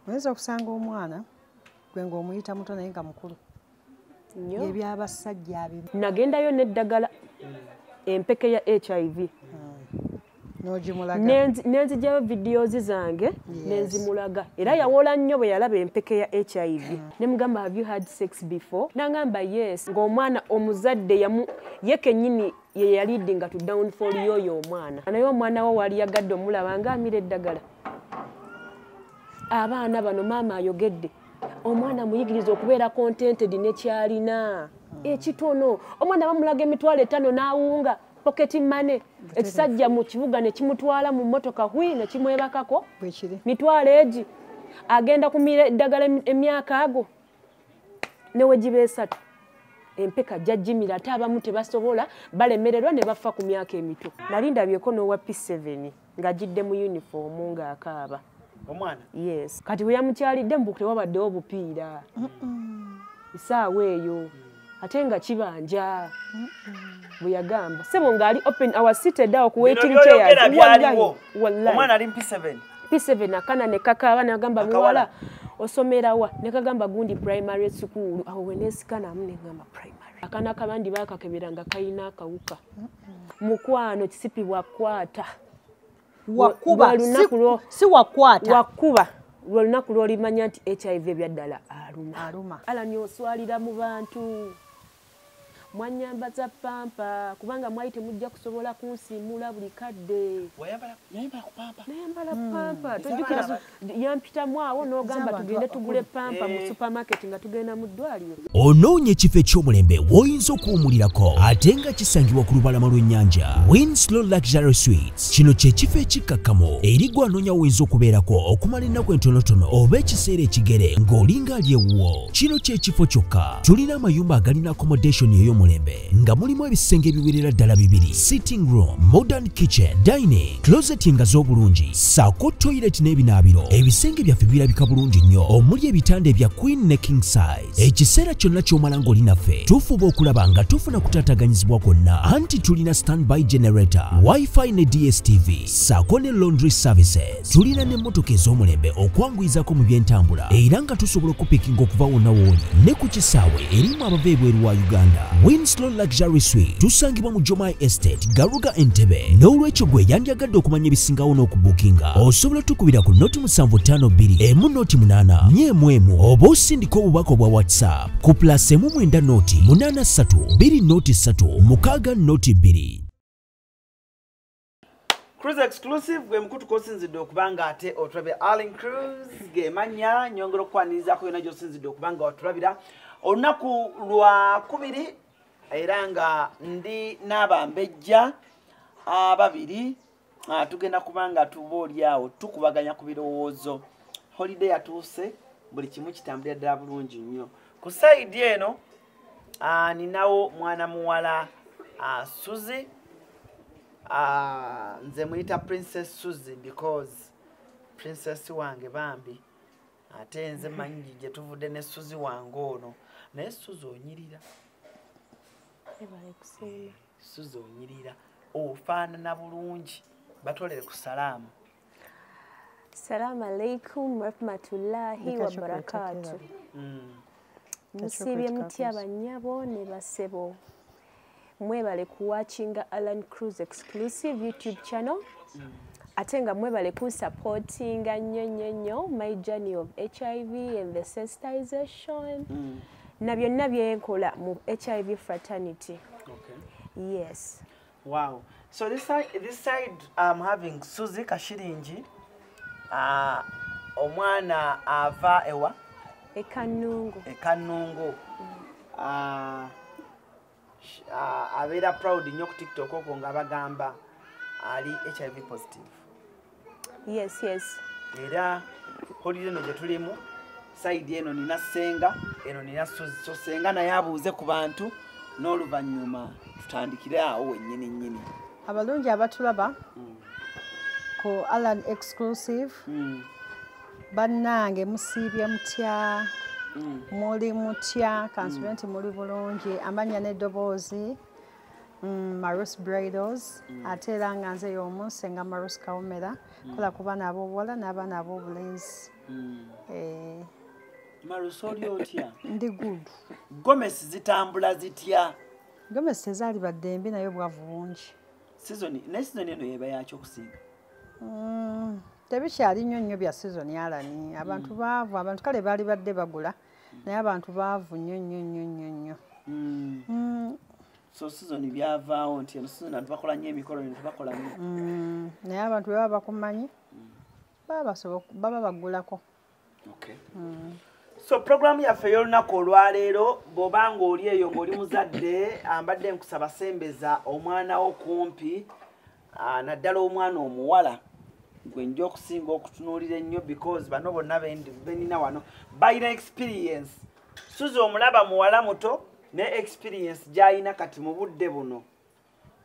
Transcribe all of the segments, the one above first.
Oyinza okusanga omwana gwe ng'omuyita muto naye nga mukulu. Ebyabasajja nagendayo n'eddagala empeke ya HIV. Nenzigyayo videos zange nenzimulaga. Era yawola nnyo bwe yalaba empeke ya HIV. Ne mugamba, "Have you had sex before?" Nangamba, "Yes." Ng'omwana omuzadde ye kennyini ye yaleadinga to downfall y'oyo omwana. Naye omwana wo wali yagadde omulaba ng'amira eddagala. Abaana bano, maama ayogedde, omwana muyigiriza okubeera contented nekyalina ekitono. Omwana bamulaga 50,000 n'awunga pocket money. Ekisajja mu kibuga ne kimutwala mu mmotoka hwi ne kimwebakako. Mitwalo egi agenda kumira eddagala emyaka ago newegiba 3, empeka jajjimira. Ate abamu tebasobola, balemererwa ne bafa ku myaka emito. Nali ndabyeko n'owa P7 ng'agidde mu uniform ng'akaaba. Omwana? Yes. Kati bwe yamukyalidde, mbu tewabaddewo bupiira esaawa eyo, ate nga kibanja. Bwe yagamba, sebo, ng'ali open our seated awo ku waiting chairs. Omwana ali P7? P7. Akana ne kakaaba, nagamba, "Muwala, osomerawa?" Ne kagamba, "Gundi primary school." Awo we neesikanamu ne ŋŋamba, "Primary?" Akaana kabandi baakakebera nga kalina akawuka. Mukwano, kisipi bwakwata. Wakuba, si wakwata. Wakuba lwe lunaku lw'olimanya nti HIV ebyaddala aluma. Alani, oswalira mu bantu. Mwanyambaza pamper kubanga mwali temujja kusobola kunsiimula buli kadde. Nayambala pamper. Tojjukira yampitamu awo n'ogamba tugende tugule pamper mu supermarket nga tugenda mu ddwaliro? Onoonya ekifo eky'omulembe w'oyinza okuwumulirako ate nga kisangibwa ku lubalama lw'ennyanja? Winslow Luxury Suites, kino kye kifo ekikkakkamu eri gwe anoonya woyinza okubeerako okumala ennaku entonotono oba ekiseera ekigere ng'olinga ali ewuwo. Kino kye kifo kyokka. Tulina amayumba agalina accommodation ey'omulembe nga mulimu ebisenge ebiwerera ddala bibiri, sitting room, modern kitchen, dining, closet nga z'obulungi, ssaako toilet n'ebinaabiro. Ebisenge byaffe birabika bulungi nnyo, omuli ebitanda ebya queen ne king size. Ekiseera kyonna ky'omala ng'oli naffe, tufuba okulaba nga tufuna kutaataganyizibwa kwonna, anti tulina standby generator, WiFi ne DStv, ssaako ne laundry services. Tulina n'emmotoka ez'omulembe okwanguyizako mu byentambula, era nga tusobola okupikinga okuva wonna w'oli ne ku kisaawe erimu abava ebweru wa Uganda. Winslow Luxury Suite tusangibwa mu Jomai Estate, Garuga, Entebbe. N'olwekyo gwe yandyagadde okumanya ebisingawo n'okubuukinga, osobola tukubira ku 0752 108 411, oba osindika obubaka obwa WhatsApp ku +1 90 83 203 602. Cruise Exclusive gwe mukutu kosinzidde okuba nga ate otulabira. Allen Cruise ge manya. Nyongera okukwanirizaako yonna gy'osinzidde okuba nga otulabira olunaku lwa kubiri, era nga ndi n'abambejja ababiri. Tugenda kuba nga tuba oli awo tukubaganya ku birowoozo. Holiday yatuuse, buli kimu kitambulira ddala bulungi nnyo. Ku side eno ninawo mwana muwala Suzy. Nze muyita Princess Suzy because princess wange bambi, ate nze manyi gye tuvudde ne Suzy wange ono. Naye Suzy, onyirira. Suzy, onyirira, ofaanana bulungi. Batolere ku salaamu. Salamu alaikum warahmatullahi wabarakatu. Musiibye mutya, bannyabo ne basebo? Mwebale kuwatchinga Alan Cruise Exclusive YouTube channel, ate nga mwebale kunsupportinga nnyo nnyo nnyo my journey of HIV and the sensitization na byonna byenkola mu HIV fraternity. Yes. Wow. So this side I'm having Suzy Kashiringi. Omwana ava ewa? Ekanungu. Ekanungu. Abeera proud nnyo ku TikTok okwo nga bagamba ali HIV positive. Yes. Era holiday eno gye tulimu, side eno nina Senga, eno nina Suzy. So Senga naye abuuze ku bantu n'oluvannyuma tutandikire awo wennyini nnyini. Abalungi abatulaba ku Alan Exclusive, bannange, musiibye mutya? Muli mutya? Kansubire nti muli bulungi. Amanya n'eddoboozi Marus Bridals. Ate era nga nze y'omu Ssenga Marus Kawomera. Kola ku baana ab'obuwala n'abaana ab'obulenzi. Marus, oli otya? Ndi good. Gomesi zitambula zitya? Gomesi tezaali badde mbi, naye obwavu bungi. Season ne season eno yeba yakyo okusinga. Tebikyali nnyo nnyo bya season, Alani. Abantu baavu, abantu kale baali badde bagula, naye abantu baavu nnyo nnyo nnyo nnyo nnyo. So season byavaawo nti eno season abantu bakola nnyo emikolo ne tebakola nnyo. Naye abantu bwe baba bakumanyi, baba bagulako. Okay. So programu yaffe ey'olunaku olwaleero, bw'oba ng'oli eyo ng'oli muzadde, ambadde nkusaba sembeza omwana wo kumpi, naddala omwana omuwala gwe nja okusinga okutunuulira ennyo, because bano bonna benina wano balina experience. Suzi omulaba muwala muto ne experience gy'alina kati mu budde buno.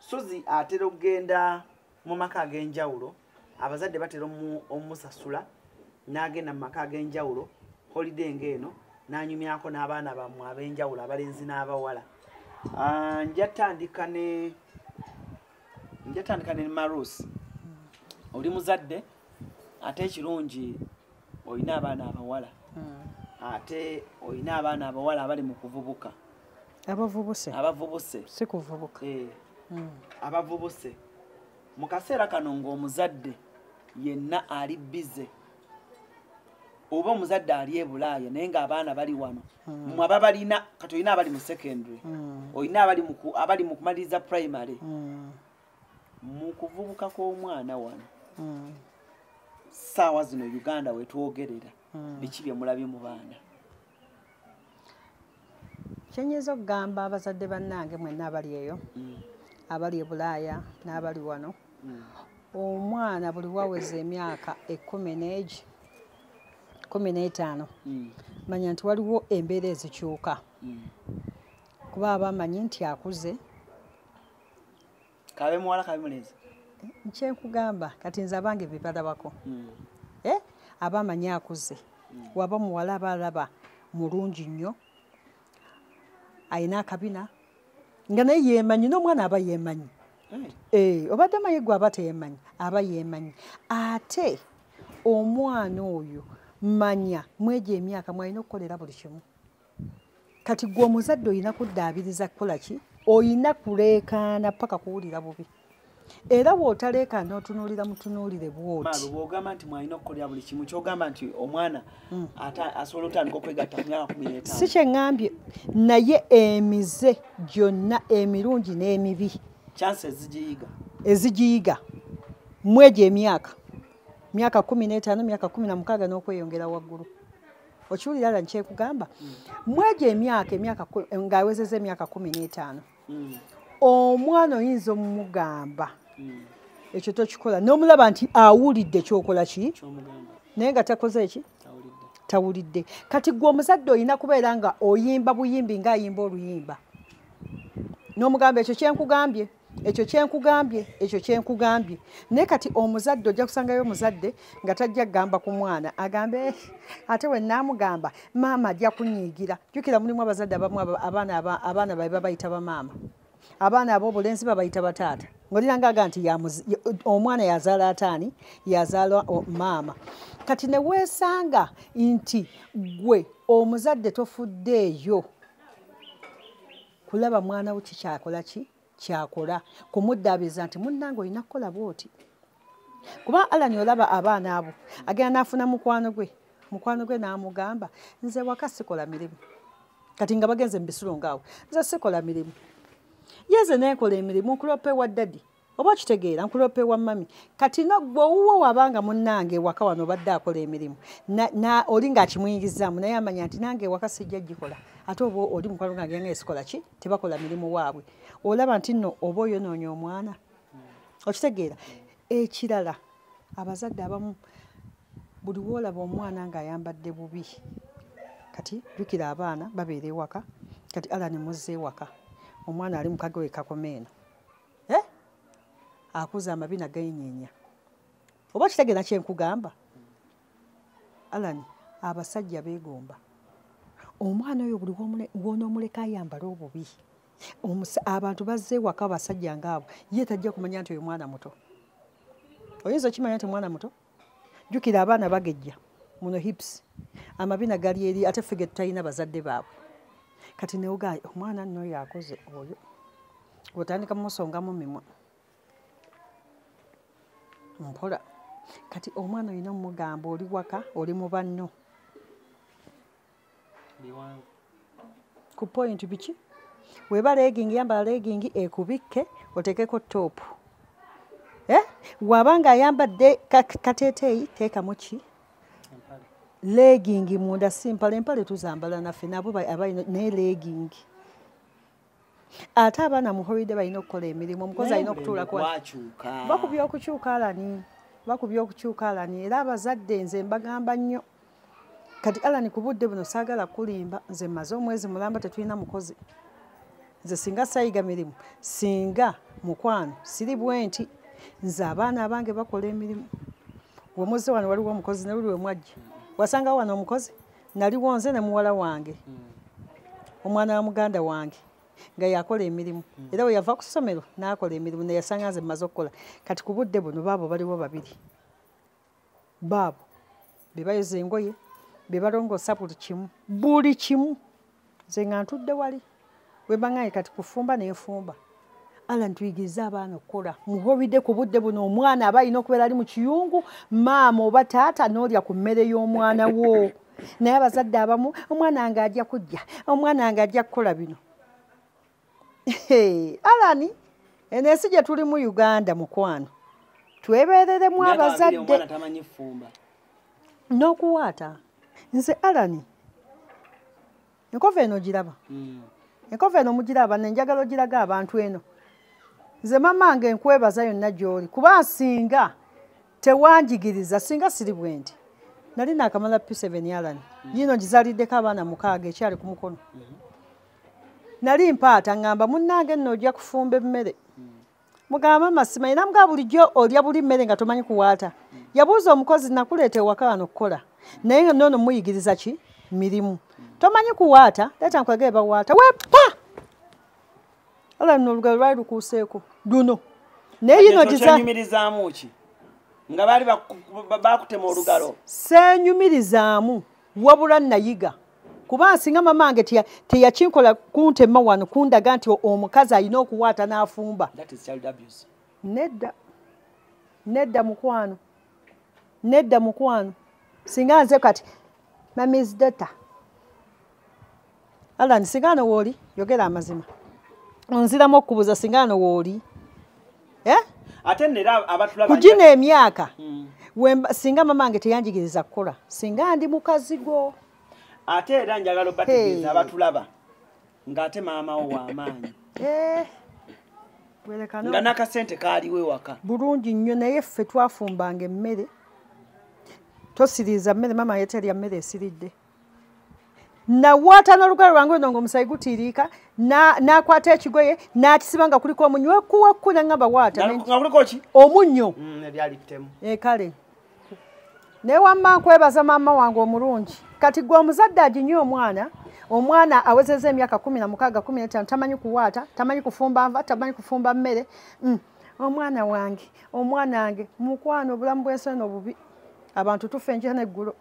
Suzi atera okugenda mu maka ag'enjawulo, abazadde batera omusasula n'agenda mu maka ag'enjawulo holiday ng'eno n'anyumyako n'abaana bammwe ab'enjawulo, abalenzi n'abawala. Nja tandika ne Marus. Oli muzadde, ate ekirungi olina abaana abawala, ate olina abaana abawala abali mu kuvubuka. Abavubuse. Abavubuse. Si kuvubuka. Abavubuse. Mu kaseera kano ng'omuzadde yenna ali bize, oba omuzadde ali e Bulaaya naye ng'abaana bali wano, mmwe ababalina kati olina abali mu secondary, olina abali mu kumaliriza primary, mu kuvubuka kw'omwana wano ssaawa zino Uganda wetwogerera, biki bye mulabye mu baana? Kyenyinza okugamba abazadde bannange mwenna abali eyo, abali e Bulaaya n'abali wano, omwana buli waweza emyaka 15, manya nti waliwo embeera ezikyuka, kuba abamanyi nti akuze. Kabe muwala kabe mulenzi? Nkyenkugamba kati nze abange bebalabako. Abamanyi akuze, waba muwala aba alaba mulungi nnyo, ayina akabina nga naye yeemanyi, n'omwana aba yeemanyi. Obadde amanyi gwe aba teyeemanyi, aba yeemanyi. Ate omwana oyo manya mwegyo emyaka mwalina okukolera buli kimu. Kati gwe omuzadde olina kuddaabiriza kukola ki? Olina kuleekaana paka kuwulira bubi. Era bw'otaleekaana otunuulira mutunuulire bw'oti. Malu, bw'ogamba nti mwalina okukolera buli kimu, ky'ogamba nti omwana asobola otandika okwegatta ku myaka 15. Si kye ŋŋambye, naye emize gyonna emirungi n'emibi. Chances zigiyiga. Ezigiyiga mwegyo emyaka. Myaka 15, myaka 16 n'okweyongera waggulu. Okiwulira ala nkyekugamba? Mwegyo emyaka ng'awezezza emyaka 15. Omwana oyinza omugamba ekyo tokikola, n'omulaba nti awulidde ky'okola ki, naye nga takoze eki, tawulidde. Kati gwe omuzadde olina kubeera nga oyimba buyimbi ng'ayimba oluyimba, n'omugamba ekyo kyenkugambye, ekyo kyenkugambye, ekyo kyenkugambye. Naye kati omuzadde ojja kusangayo omuzadde nga tajja kugamba ku mwana, agambe ate we naamugamba maama ajja kunyiigira. Jjukira mulimu abazadde abamu abaana babe babayita bamaama, abaana ab'obulenzi babayita bataata. Ng'olira ng'aga nti omwana yazaala ataani, yazaala maama. Kati ne weesanga nti gwe omuzadde tofuddeeyo kulaba mwana wo kikyakola ki kyakola, kumuddaabiriza nti munnange olina kukola bw'oti. Kuba Alani olaba abaana abo agenda n'afuna mukwano gwe n'amugamba nze waka sikola mirimu. Kati nga bagenze mu bisulo ngaawo, nze sikola mirimu, yeze neekola emirimu, nkulope wa ddadi, oba okitegeera, nkulope wa mami. Kati gwe owuwo wabanga munnange ewaka wano obadde akola emirimu, oli ng'akimuyingizaamu, naye amanya nti nange ewaka sijja gikola, ate oba oli mukwano gwange nga esikola ki, tebakola mirimu waabwe. Olaba nti nno oba oyonoonya omwana. Okitegeera? Ekirala, abazadde abamu buli w'olaba omwana ng'ayambadde bubi, kati jjukira abaana babeera ewaka, kati Alani muzze ewaka, omwana ali mu kagoye kakoma eno, akuza amabina gayenyeenya. Oba kitegeera kye nkugamba? Alani, abasajja beegomba. Omwana oyo buli w'onoomuleka ayambala obubi, Abantu bazze waka abasajja ngaabo, ye tajja kumanya nti oyo mwana muto. Oyinza okimanya nti mwana muto? Jjukira abaana bagejja muno hips, amabina gali eri, ate ffe ge tutalina bazadde baabwe. Kati neoga omwana nno oyo akoze oyo, otandika musongamu mimwa mpola. Kati omwana olina omugamba oli waka, oli mu banno ku point biki? Weba legging, yambala legging ekubikke, oteekeko top. Wabanga ayambadde kateeteeyi, teekamu ki? Legging munda, si mpale. Empale tuzambala naffe nabo naye legging. Ate abaana mu holiday balina okukola emirimu, omukozi alina okutuulako. Bakubye okukyuka Alani, bakubye okukyuka Alani. Era abazadde nze mbagamba nnyo. Kati Alani ku budde buno saagala kulimba, nze mmaze omwezi mulamba tetulina mukozi. Nze singa sayiga mirimu, singa mukwano siri bwe nti. Nze abaana abange bakola emirimu. Wemuzze wano waliwo omukozi, ne luli we mwajja wasangawo wano omukozi, naliwo nze ne muwala wange, omwana wa muganda wange nga yakola emirimu. Era we yava ku ssomero n'akola emirimu, ne yasanga nze mmaze okukola. Kati ku budde buno baabo baliwo babiri, baabo be bayoza engoye, be balongoosa buli kimu, buli kimu. Nze nga ntudde wali we bangaye kati kufumba nenfumba. Alan, tuyigirize abaana okukola mu holiday. Ku budde buno omwana aba alina okubeera ali mu kiyungu, maama oba taata n'olya ku mmere y'omwana wo. Naye abazadde abamu, omwana nga ajja kujja, omwana nga ajja kukola bino. Alani, eno ensi gye tulimu Uganda mukwano, twebeereremu abazadde n'okuwaata. Nze Alani, enkovu eno giraba, enkovu eno mugiraba, nenjagala ogiraga abantu eno. Nze mama nge nkwebaza yonna gy'oli, kuba singa tewanjigiriza singa siri bwe nti. Nali naakamala P7 Alani, yino ngizaliddeko abaana 6 ekyali ku mukono. Nali mpaata ŋŋamba munnange nno ojja kufumba emmere. Mugamba mama simanyi, namugamba bulijjo olya buli mmere nga tomanyi kuwaata. Yabuuza omukozi, nakuleeta ewaka wano okukola, naye nga noono muyigiriza ki mirimu. Tomanyi kuwaata, leeta nkulage bawaata. Wepa! Ala nno olugalo lwali lukuuseeko luno. Naye yino kyenyumirizaamu ki? Nga baali bakutema olugalo. Seenyumirizaamu, wabula nayiga. Kuba singa mama wange teyakinkola kuntema wano kundaga nti omukazi alina okuwaata n'afumba. That is child abuse. Nedda. Nedda mukwano. Nedda mukwano. Singa nze kati mommy's daughter. Alan, singa ano wooli, yogera amazima. Onziramu okubuuza singa ano wooli. Ate nera abatulaba kugina emyaka. Singa mama wange teyanjigiriza kukola, singa ndi mukazi gwo. Ate era njagala obategeeza abatulaba ng'ate maama wo w'amaanyi. Nga n'akasente kaaliwo ewaka. Bulungi nnyo, naye ffe twafumbanga emmere. Tosiriiza mmere, maama yeterya mmere esiridde. Nawaata n'olugalo lwange luno ng'omusaayi gutiiriika, n'akwata ekigoye n'akisiba nga kuliko omunnyo, wekku n'aŋŋamba waata. Nga kuliko ki? Omunnyo. Ebyali ttemu. Kale. Naye wamma nkwebaza maama wange omulungi. Kati gwe omuzadde aginye omwana, omwana awezezza emyaka 16, 15, tamanyi kuwaata, tamanyi kufumba nva, tamanyi kufumba mmere. Omwana wange, omwana wange, mukwano obulamu bw'ensi eno bubi. Abantu tufa enjala n'eggulo.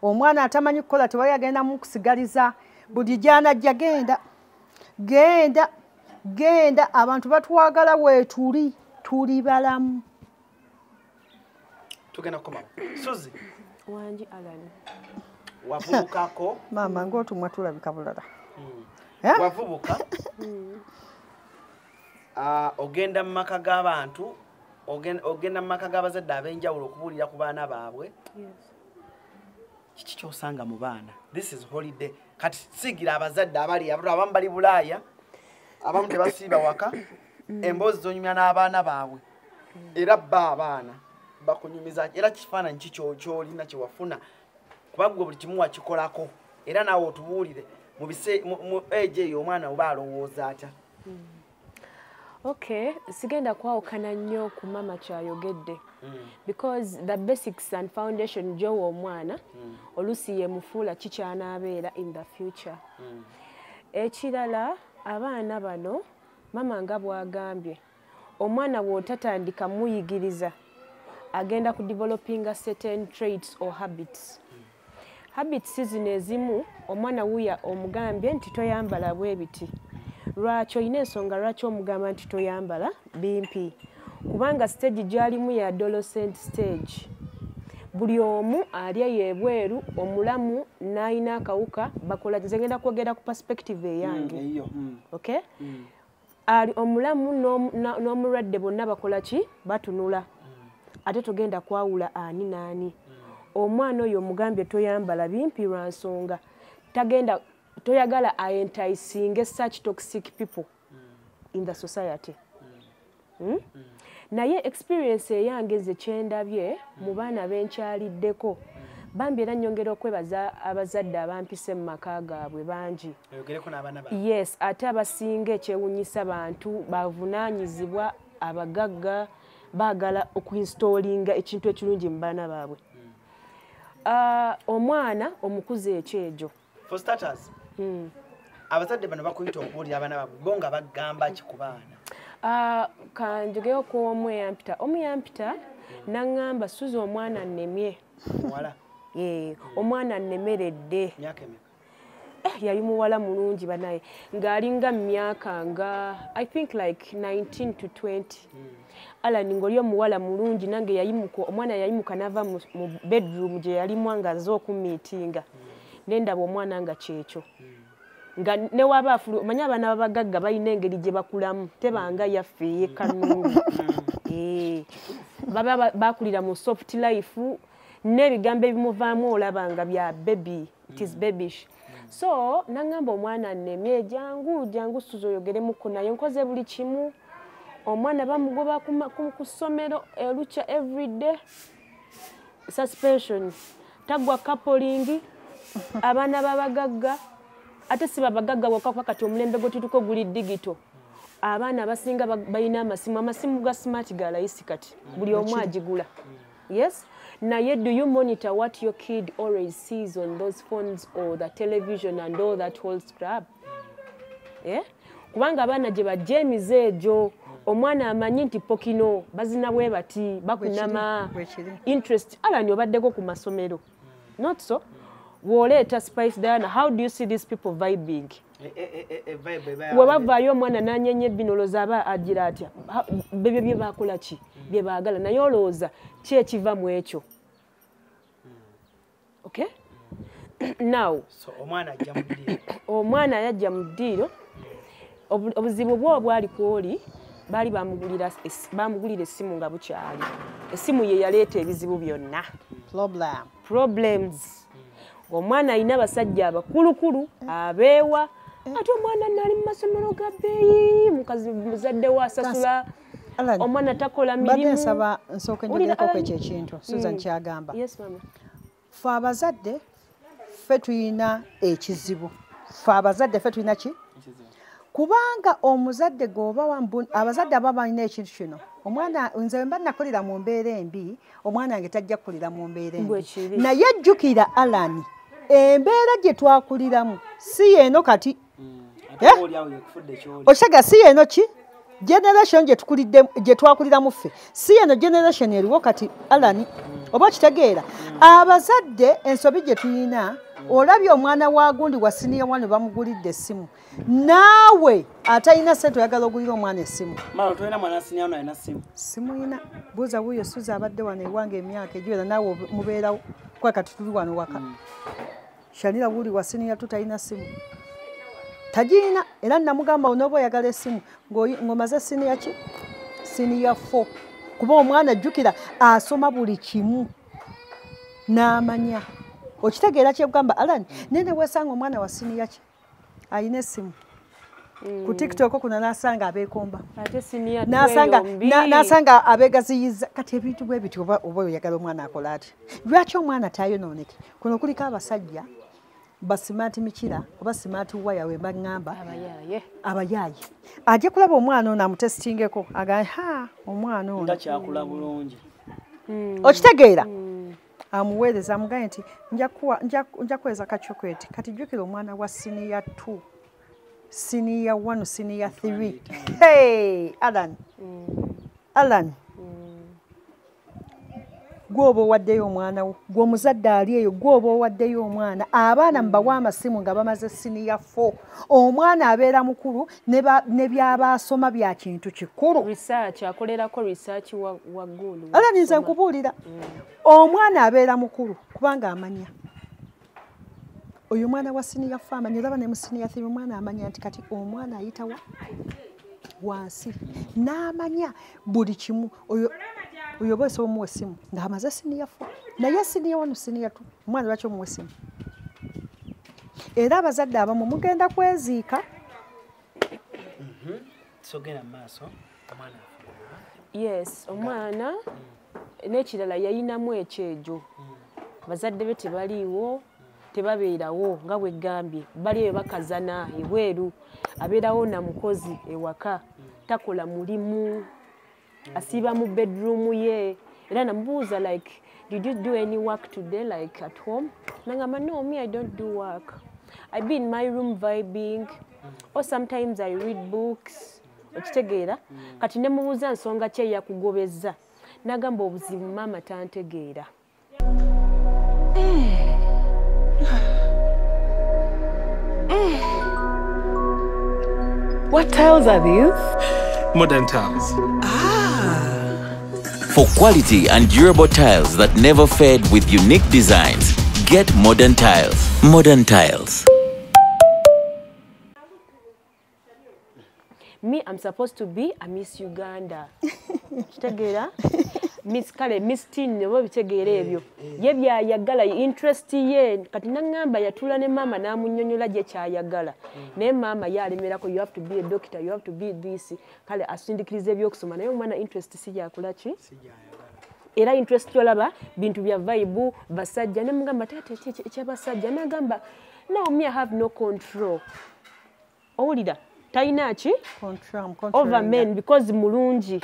Omwana atamanyi kukola tewali agenda mu kusigaliza, buli gy'anajja genda, genda, genda. Abantu batwagala weetuli, tuli balamu. Tugenda kukomawo. Suzi. Wangi Alan. Wavubukako. Maama ng'otumwa tulabika bulala. Wavubuka. Ogenda mu maka g'abantu, ogenda mu maka g'abazadde ab'enjawulo okubuulira ku baana baabwe. Kiki ky'osanga mu baana? This is holiday. Kati sigira abazadde abali abamu bali Bulaaya, abamu tebasiiba waka, emboozi z'onyumya n'abaana baabwe. Era bba abaana bakunyumiza, era kifaananyi ki ky'olina kye wafuna, kuba ggwe buli kimu wakikolako, era naawe otubuulire mu age eyo omwana oba alowooza atya. Okay, sigenda kwawukana nnyo ku mama kyayogedde. Because the basics and foundation gy'owa omwana oluusi ye mufuula ki ky'anaabeera in the future. Ekirala Abaana bano mama nga bwagambye omwana bw'otatandika muyigiriza agenda ku developinga certain traits or habits. Habits zino ezimu omwana wuya omugambye nti toyambala bwe biti. Lwaki olina ensonga lwaki omugamba nti toyambala bimpi? Kubanga stage gy'alimu ya adolescent stage. Buli omu ali ebweru omulamu n'alina akawuka bakola. Nze ngenda kwogera ku perspective eyange. Okay? Ali omulamu n'omulwadde bonna bakola ki? Batunula. Ate togenda kwawula ani n'ani. Omwana oyo omugambye toyambala bimpi lwa nsonga. Tagenda toyagala aenticinge such toxic people in the society. Naye experience eyange nze kyendabye mu baana benkyaliddeko bambi era nnyongera okwebaza abazadde abampise mu maka gaabwe bangi. Yes, ate abasinga ekyewuunyisa bantu bavunaanyizibwa abagagga baagala okuinstalinga ekintu ekirungi mu baana baabwe. Omwana omukuze ekyejo. For starters, abazadde bano bakuyita okubuulira abaana baabwe bo nga bagamba ki ku baana? Kanjogeyo ku omu eyampita. Omu yampita n'aŋŋamba Suzi omwana nnemye. Muwala? Omwana nnemeredde. Myaka emeka? Yali muwala mulungi banaye ng'alinga mu myaka nga I think like 19 to 20. Alan ng'oli omuwala mulungi nange yayimuka omwana yayimuka n'ava mu bedroom gye yalimu nga azze okumiitinga. Ne ndaba omwana nga kyekyo. Nga ne waba afulu omanyi abaana b'abagagga balina engeri gye bakulamu tebanga yaffe ey'ekkanungu. Baba bakulira mu soft life n'ebigambo ebimuvaamu olaba nga bya baby, it is babyish. So nangamba omwana nnemye jangu jangu Suzi oyogeremuko naye nkoze buli kimu. Omwana bamugoba ku ssomero olukya everyday suspension tagwa coupling abaana b'abagagga ate si babagagga bokka kuba kati omulembe gwe tutuko guli digital. Abaana abasinga balina amasimu amasimu ga smart ga layisi kati buli omu agigula. Yes, naye do you monitor what your kid always sees on those phones or the television and all that whole scrap? Kubanga abaana gye bajja emize egyo omwana amanyi nti pokino bazina bwe bati bakunama interest. Alan obaddeko ku masomero, not so? Bw'oleeta Spice Diana, how do you see these people vibing? We bavaayo omwana n'anyenya ebbino olowooza aba agira atya? Bebyo bye bakola ki bye baagala naye olowooza ki ekiva mu ekyo? Okay? Now, so omwana ajja mu ddiiro. Omwana yajja mu ddiiro. Obuzibu bwo bwali kwoli baali bamugulira essimu nga bukyali. Essimu ye yaleeta ebizibu byonna. Problems. Omwana alina abasajja abakulukulu abeewa ate omwana nali mu masomero ga bbeeyi mukazi muzadde we asasula omwana takola mirimu. Mbadde nsaba nsooke njogereko ku ekyo ekintu Susan kyagamba. Yes mama. Ffe abazadde ffe tulina ekizibu. Ffe abazadde ffe tulina ki? Kubanga omuzadde gwoba abazadde aba balina ekintu kino. Omwana nze mba nakulira mu mbeera embi, omwana wange tajja kukulira mu mbeera embi. Naye jjukira Alan, embeera gye twakuliramu si yeeno kati. Okitega si yeeno ki? Generation gye twakuliramu ffe si yeeno generation eriwo kati Alan, oba okitegeera. Abazadde ensobi gye tulina, olabye omwana wa gundi wa senior one bamugulidde essimu, naawe atalina ssente oyagala ogulira omwana essimu. Simuyina buuza wuuyo Suzi abadde wano ewange emyaka egiwera naawe mubeerawo kuba kati tuli wano waka. Shanira wuli wa senior two talina ssimu tagirina, era namugamba onooba oyagala essimu ng'omaze senior ki? Senior 4 kuba omwana ajjukira asoma buli kimu n'amanya. Okitegeera kyekugamba Alan, nene weesanga omwana wa senior ki alina essimu ku TikTok kuno n'asanga abeekomba n'asanga abeegaziyiza. Kati ebintu bwe bityo oba oyagala omwana akola atya? Lwaki omwana tayonooneke? Kuno kuliko abasajja basimaati mikira oba simaati waya we baŋŋamba abayaaye ajje kulaba omwana ono amutesitingeko agambe ha omwana ono takyakula bulungi. Okitegeera? Amuweereza amugambe nti nja kuweza ka chocolate. Kati jjukira omwana wa senior 2 Senior 1, senior 3. Hey, Alan. Alan. Gwoba owaddeyo omwana wo, gwe omuzadde ali eyo, gwoba owaddeyo omwana. Abaana mubawa amasimu nga bamaze senior 4. Omwana abeera mukulu ne by'aba asoma bya kintu kikulu. Research, akolerako research waggulu. Alan, nze nkubuulira. Omwana abeera mukulu kubanga amanya. Oyo omwana wa senior 4 amanya, olaba ne mu senior 3 omwana amanya nti kati omwana ayitawa wansi. N'amanya buli kimu. Oyo oyo bwese omuwa essimu ng'amaze senior 4, naye senior 1, senior 2, omwana lwaki omuwa essimu? Era abazadde abamu mugenda kweziika. Sogera mu maaso, omwana afuluma. Yes, omwana n'ekirala yayinamu ekyejo. Bazadde be tebaliiwo, tebabeerawo nga bwe gambye, bali eyo bakazana ebweru, abeerawo na mukozi ewaka, takola mulimu, asiiba mu bedroom ye. Era namubuuza like, did you do any work today, like at home? Nangamba, no, me, I don't do work. I be in my room vibing, or sometimes I read books. Okitegeera? Kati ne mubuuza nsonga ki eyakugobezza. Nagamba obuzibu maama tantegeera. What tiles are these? Modern tiles. For quality and durable tiles that never fade with unique designs, get Modern Tiles. Modern Tiles. Me, I'm supposed to be a Miss Uganda. Kitegeera? Miss kale, Miss Teen, oba bitegeera ebyo. Ye byayagala, interest ye. Kati nangamba yatuula ne maama n'amunnyonnyola gye kyayagala. Naye maama ye alemerako, you have to be a doctor, you have to be this. Kale asindikiriza ebyokusoma, naye omwana interest si gyakola ki? Era interest yolaba bintu bya vibe, basajja. Ne mugamba taata ekyabasajja, n'agamba no, me I have no control. Owulira? Talina ki? Over men because mulungi.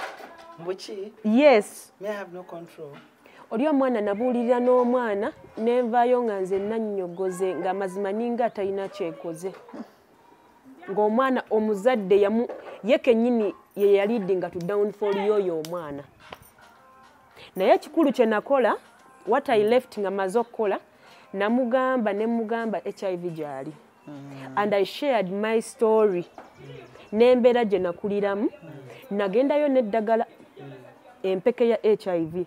Mbuki? Yes. Me I have no control. Oli omwana nabuulirira n'omwana nenvaayo nga nze nannyogoze ng'amazima ninga atalina kyenkoze. Ng'omwana omuzadde ye kennyini ye yalidinga to downfall y'oyo omwana. Naye ekikulu kye nakola, what I left nga maze okukola, namugamba ne mugamba HIV gy'ali. And I shared my story. N'embeera gye nakuliramu, nagendayo n'eddagala empeke ya HIV.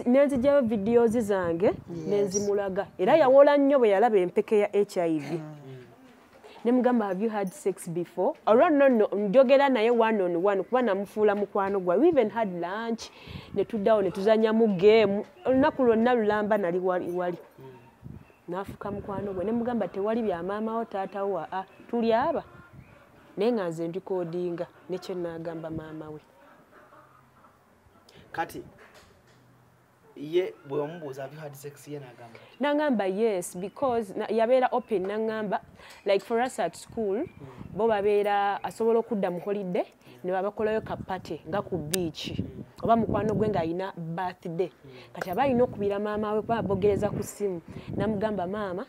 Nenzigyayo videos zange, nenzimulaga. Era yawola nnyo bwe yalaba empeke ya HIV. Ne mugamba, have you had sex before? Or no, no, njogera naye one on one, kuba namufuula mukwano gwa. We even had lunch, ne tuddawo ne tuzannyamu game. Olunaku lwonna lulamba nali wali. Nafuka mukwano gwe ne mugamba tewali bya maama wo taata wo a tuli aba. Naye nga nze ndikodinga ne kye naagamba maama we. Kati ye bwe omubuuza have you had sex ye n'agamba? Nangamba yes, because yabeera open nangamba like for us at school bo babeera asobola okudda mu holiday ne babakolayo ka party nga ku beach oba mukwano gwe ng'alina birthday. Kati aba alina okubira maama we kuba abogereza ku ssimu namugamba maama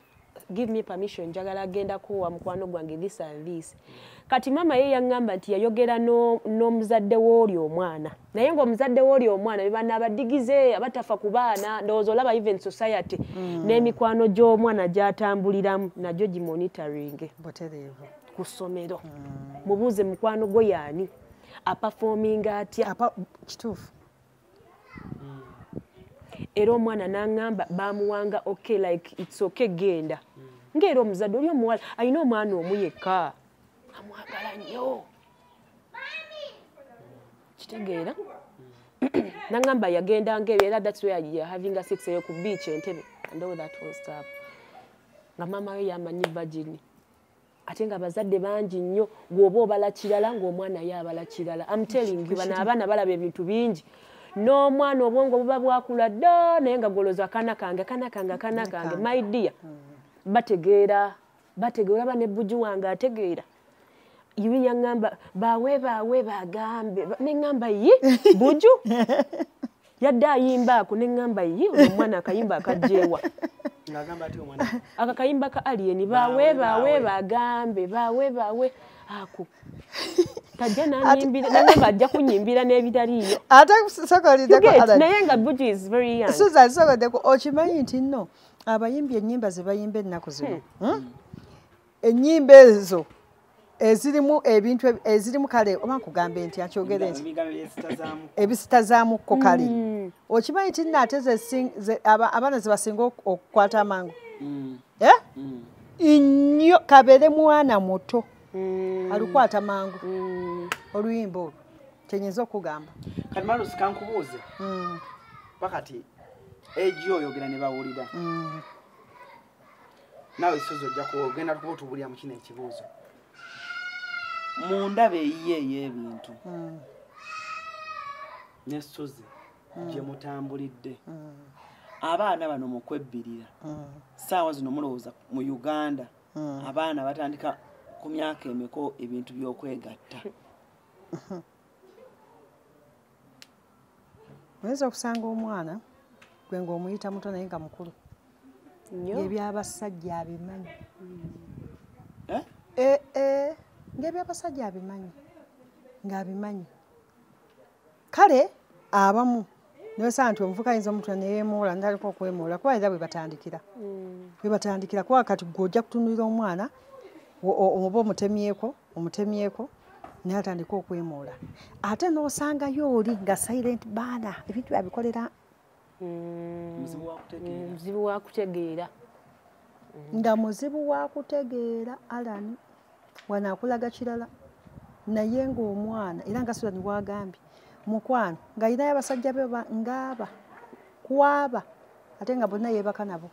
give me permission njagala agenda kuwa mukwano gwange this and this. Kati maama ye yaŋŋamba nti yayogera n'omuzadde w'oli omwana, naye ng'omuzadde w'oli omwana be bano abadigize abatafa ku baana, ndowooza olaba even society n'emikwano gy'omwana gy'atambuliramu nagyo gimonitoring ku ssomero. Mubuuze mukwano gwo yaani apafominga atya. Kituufu. Era omwana n'aŋŋamba bamuwanga okay, like it's okay genda. Ng'era omuzadde oli omuwala alina omwana omu yekka amwagala nnyo. Kitegeera? N'aŋŋamba yagenda ng'ebyo era that's where you're having a sex eyo ku beach Entebbe and all that whole stuff. Nga maama we yamanyi virgin. Ate nga abazadde bangi nnyo gw'oba obala kirala ng'omwana ye abala kirala. I'm telling you, bano abaana balaba ebintu bingi. N'omwana obwongo buba bwakula dda naye nga gw'olowooza akaana kange akaana kange akaana kange. My dear, bategeera bategeera oba ne bbuju wange ategeera. Ibi yaŋŋamba baawe baawe bagambe ne ŋŋamba ye buju. Yadde ayimba ako ne ŋŋamba ye omwana akayimba akajjeewa. Ng'agamba atya omwana? Akakayimba ka Alien bawe bawe bagambe bawe bawe ako. Tajja n'anyimbira n'angamba ajja kunyimbira n'ebitaliiyo. Ate sokolideko Alan. Naye nga Buju is very young. Susan sokolideko okimanyi nti nno abayimbi ennyimba ze bayimba ennaku zino. Ennyimba ezo ezirimu ebintu ezirimu kale oba nkugambe nti akyogere nti ebisitazaamuko kale okimanyi nti nno ate abaana ze basinga okukwata amangu nnyo kabeere mwana muto alukwata mangu oluyimba olwo kyenyinza okugamba. Kati Malusi kankubuuze pakati egi oyogera ne bawulira naawe Suzi ojja kugenda kuba otubulira mu kino ekibuuzo. Mu ndaba eyiye ey'ebintu ne Suzi gye mutambulidde abaana bano mu kwebbirira ssaawa zino mulowooza mu Uganda abaana batandika ku myaka emeka ebintu by'okwegatta? Oyinza okusanga omwana gwe ng'omuyita muto naye nga mukulu ebyabasajja abimanyi ng'ebyabasajja abimanyi ng'abimanyi kale abamu newesanga nti omuvuka ayinza omutwe neyeemoola ndaliko okwemoola kuba era bwe batandikira kuba kati gwe ojja kutunuulira omwana oba omutemyeko naye atandika okwemoola ate n'osangayo oli nga silent baana ebintu abikolera muzibu wa kutegeera nga muzibu wa kutegeera Alan wano akulaga kirala naye ng'omwana era nga Susan bw'agambye mukwano ng'alinayo abasajja be ng'aba kwaba ate nga bonna yeebaka nabo.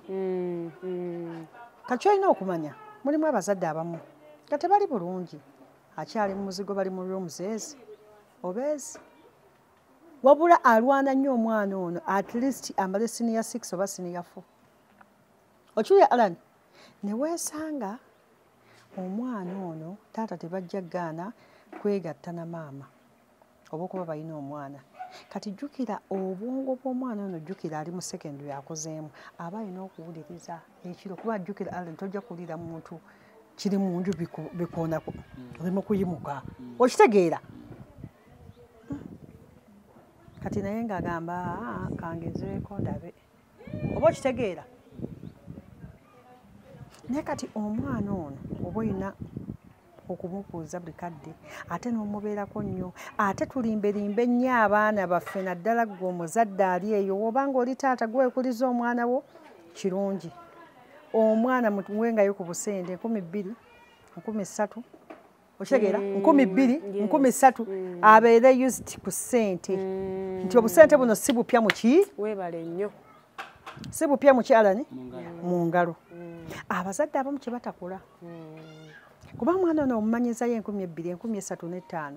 Kati olina okumanya mulimu abazadde abamu nga tebali bulungi akyali mu muzigo bali mu rooms ezi oba ezi wabula alwana nnyo omwana ono at least amale senior 6 oba senior 4. Okiwulira Alan ne weesanga omwana ono taata tebajja ggaana kwegatta na maama oba okuba balina omwana. Kati jjukira obwongo bw'omwana ono jjukira ali mu secondary akozeemu aba alina okuwuliriza ekiro kuba jjukira Alan tojja kuwulira muntu kiri mu nju bikoonako olimu kuyimuka okitegeera. Kati naye ng'agamba kangezeeko ndabe oba okitegeera. Naye kati omwana ono oba olina okumukuuza buli kadde ate n'omubeerako nnyo ate tulimbelimbe nnyo abaana baffe naddala ggwe omuzadde ali eyo oba ng'oli taata gwekuliza omwana wo kirungi. Omwana muwengayo ku busente 2000 3000 okitegeera 2000 3000 abeere used ku ssente nti obusente buno si bupya mu ki weebale nnyo si bupya mu ki Alan mu ngalo. Abazadde abamu kye batakola kuba omwana ono omumanyizayo 2000 3005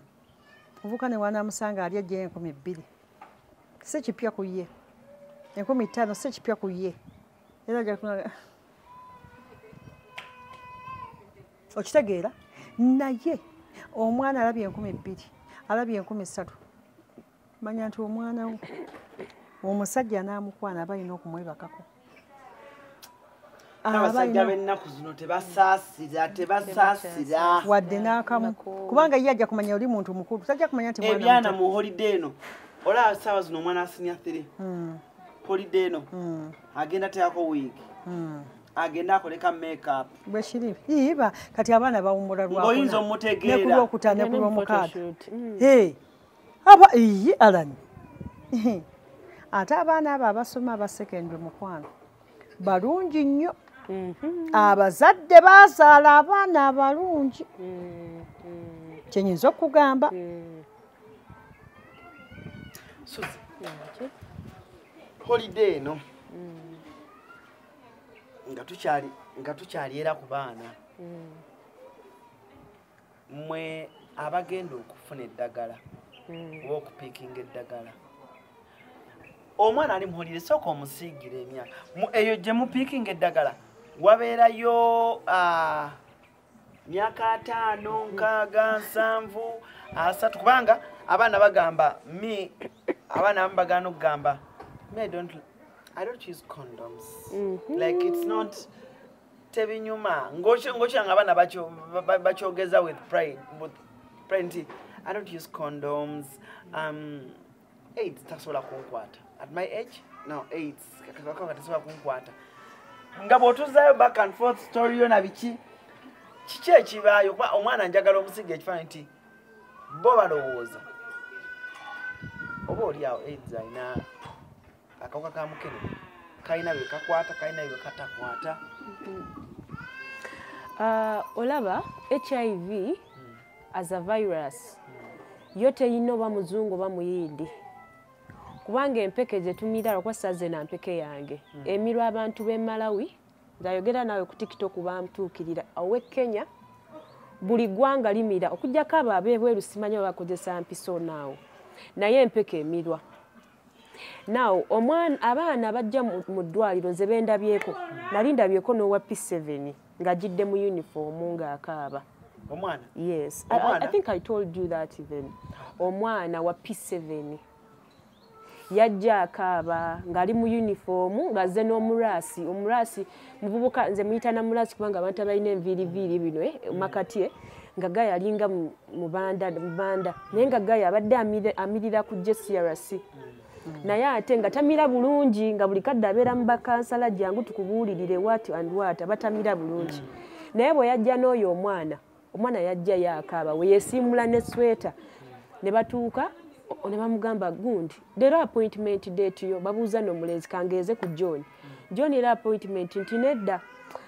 ovuka ne wanaamusanga ali ajjayo 2000 si kipya ku ye 5000 si kipya ku ye era ajja okitegeera. Naye omwana alabye 2000 alabye 3000 manya nti omwana wo omusajja n'amukwana aba alina okumwebakako. Abasajja b'ennaku zino tebasaasira wadde n'akamu kubanga ye ajja kumanya oli muntu mukulu tajja kumanya nti ebyana mu holiday eno olaba ssaawa zino omwana asinya 3 holiday eno agenda teekako wiigi agenda akoleka makeup bwe kiri iba kati abaana bawummula lwakuna oyinza omutegeera ne ku lwokutaano ne ku lwomukaaga aba iyi Alan ate abaana abo abasoma aba secondary mukwano balungi nnyo. Abazadde bazaala abaana abalungi kyenyinza okugamba. Suzi holiday eno nga tukyali era ku baana mmwe abagenda okufuna eddagala oba okupiikinga eddagala omwana ali muhulire sooka omusiigira emyaka eyo gye mupiikinga eddagala wabeerayo myaka 5 6 7 3 kubanga abaana bagamba me Abaana abamu bagaana okugamba, "Me, I don't use condoms." Like, it's not, tebinyuma. Ng'okyanga abaana bakyogeza with pride nti, "I don't use condoms. AIDS tasobola kunkwata. At my age, no, AIDS kakaka tasobola kunkwata." Nga bw'otuzaayo back and forth story yo na biki, kiki ekibaayo? Kuba omwana njagala omusiga ekifaananyi nti bo balowooza oba oli awo AIDS alina akawuka ka mukene, kalina bye kakwata, kalina bye katakwata. Olaba HIV as a virus yo teyina oba muzungu oba muyindi, kubanga empeke zetumira, lwakuba saze na mpeke yange emirwa abantu b'e Malawi, nzayogera naawe ku TikTok, bamutuukirira ow'e Kenya, buli ggwanga limira okuggyako abo ab'ebweru, simanyi oba bakozesa mpiso naawo, naye empeke emirwa. Now omwana, abaana bajja mu ddwaliro, nze bendabyeko, nali ndabyeko n'owa P7 ng'agidde mu uniform ng'akaaba. Omwana? Yes, I Omwana? think I told you that even. Omwana wa P7 yajja akaaba ng'ali mu uniform, ng'azze n'omuraasi. Omuraasi muvubuka, nze muyita na muraasi kubanga abantu abalina enviiriviiri bino makati nga gaya alinga mu banda, naye nga gaya abadde amirira ku JCRC, naye ate nga tamira bulungi, nga buli kadde abeera mu bakansala, jangu tukubuulirire what and what, abatamira bulungi. Naye bwe yajja n'oyo omwana, omwana yajja yakaaba, we yeesiimula ne sweta, ne batuuka ne bamugamba, gundi leero appointment date yo. Babuuza n'omulenzi, kangeeze ku John. John, era appointment? Nti nedda,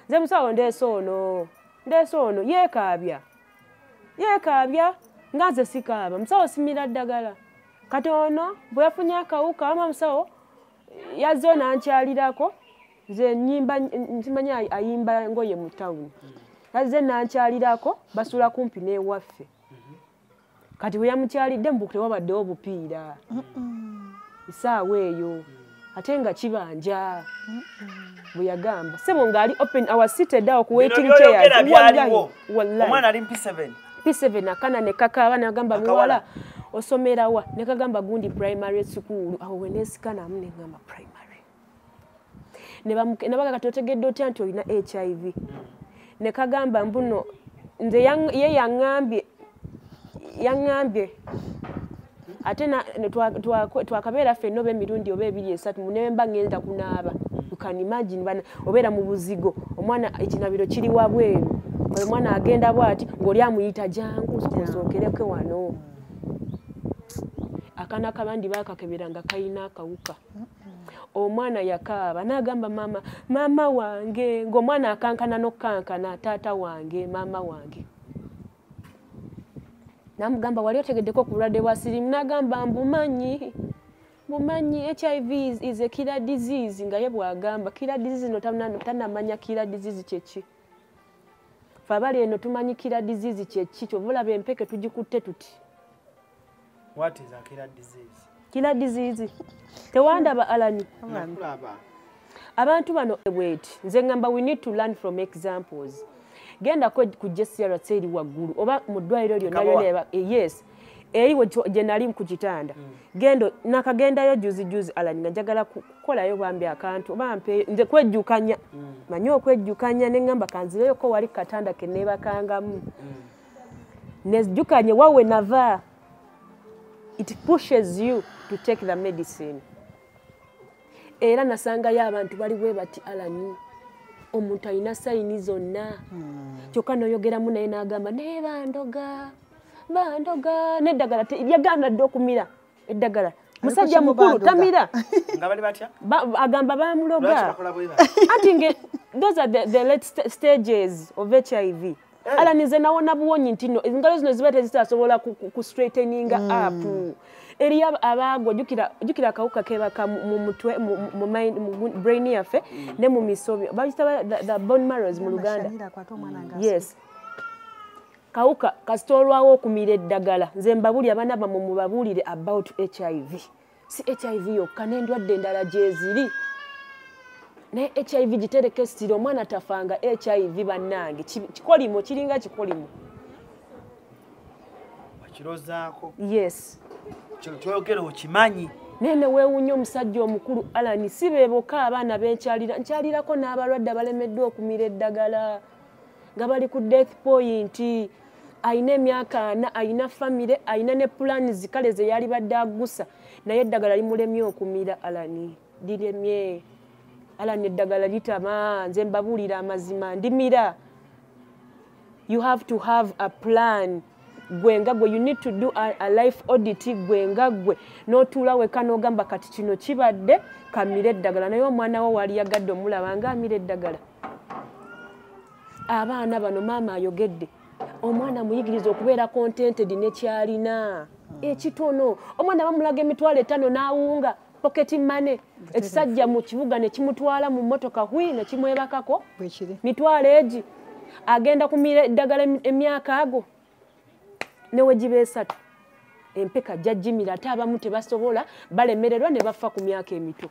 nze musawo ndeese ono, ndeese ono yeekaabya, yeekaabya nga nze sikaaba. Musawo, simira ddagala. Kati ono bwe yafunye akawuka, wama musawo yazze nankyalirako, nze nyimba, nsimanyi ayimba ngoye mu tawuni, yazze nankyalirako, basula kumpi n'ewaffe. Kati bwe yamukyalidde, mbu tewabaddewo bupiira esaawa eyo, ate nga kibanja. Bwe yagamba sebo ng'ali open our seated awo ku waiting chairs. Wallahi, omwana ali P7? P7, akana ne kakaaba, nagamba, muwala osomerawa? Ne kagamba gundi primary school. Awo weneesikanamu ne ngamba primary, ne baga kati otegedde otya nti olina HIV? Ne kagamba mbuno nze ye yaŋŋambye, yaŋŋambye. Ate twakabeera ffenna oba emirundi oba ebiri esatu, nemba ŋŋenda kunaaba. You can imagine, bana obeera mu buzigo, omwana ekinabiro kiri wabweru, omwana agenda bw'ati ng'oli amuyita, jangu sooka osookereko wano. Akaana kabandi baakakebera nga kalina akawuka. Omwana yakaaba n'agamba, maama, maama wange, ng'omwana akankana n'okukankana, taata wange, maama wange. Namugamba, wali otegeddeko ku bulwadde bwa sirimu? N'agamba, mbumanyi, mumanyi, HIV is a killer disease. Nga ye bw'agamba killer disease, no tanamanya killer disease kyeki. Fe abali eno tumanyi killer disease kyeki, kyova olaba empeke tugikutte tuti. What is a killer disease? Killer disease, tewandaba alani? Nakulaba. Abantu bano bweti, nze ngamba we need to learn from examples. Gendako ku JCRC eri waggulu oba mu ddwaliro lyonna lyonna, yes, eri gye nali ku kitanda. Gendo nakagendayo juzi juzi alani, nga njagala kukolayo bambi akantu oba mpe nze kwejjukanya, manyi okwejjukanya, ne ŋŋamba kanzireyoko wali katanda ke neebakangamu, nejjukanye wawe nava. It pushes you to take the medicine. Era nasangayo abantu bali bwe bati alani, omuntu alina signs zonna, kyokka noyogeramu naye n'agamba, naye bandoga, bandoga n'eddagala lyagaana dde okumira eddagala. Musajja mukulu tamira. Nga bali batya? Agamba bamuloga. Anti nge those are the late stages of HIV. Ala nize nawona buwonyi nti no engalo zino ziba tezitasobola ku straighteninga up. Eriyo abaagwa, jjukira akawuka kebaka mu mutwe, mu mind, mu brain yaffe ne mu misobi, bayita the bone marrows mu Luganda. Yes, kawuka kasita olwawo okumira eddagala. Nze mbabuli abaana bammwe, mubabuulire about HIV. Si HIV yokka, n'endwadde endala gyeziri, naye HIV gitereke essira. Omwana tafanga HIV, bannange, kikolimo, kiringa kikolimo. Wakirozaako? Yes. Kino kyoyogera okimanyi? Naye weewuunya omusajja omukulu Alan, si be bokka abaana benkyalira, nkyalirako n'abalwadde abalemeddwa okumira eddagala nga bali ku death point. Ayina emyaka 40, ayina famire, ayina ne plans kale ze yali badde agusa, naye eddagala limulemye okumira. Alan, liremye. Alan, eddagala litama. Nze mbabuulira amazima, ndimira. You have to have a plan. Gwe nga gwe, you need to do a life audit. Gwe nga gwe n'otuula weka n'ogamba kati kino kibadde, kamire eddagala. Naye omwana wo wali yagadde omulaba nga amira eddagala. Abaana bano, maama ayogedde, omwana muyigiriza okubeera contented nekyalina ekitono. Omwana bamulaga 500,000 n'awunga pocket money, ekisajja mu kibuga ne kimutwala mu mmotoka hwi ne kimwebakako. Mitwalo egi agenda kumira eddagala emyaka ago newe giba 3, empeka jajjimira. Ate abamu tebasobola, balemererwa ne bafa ku myaka emito.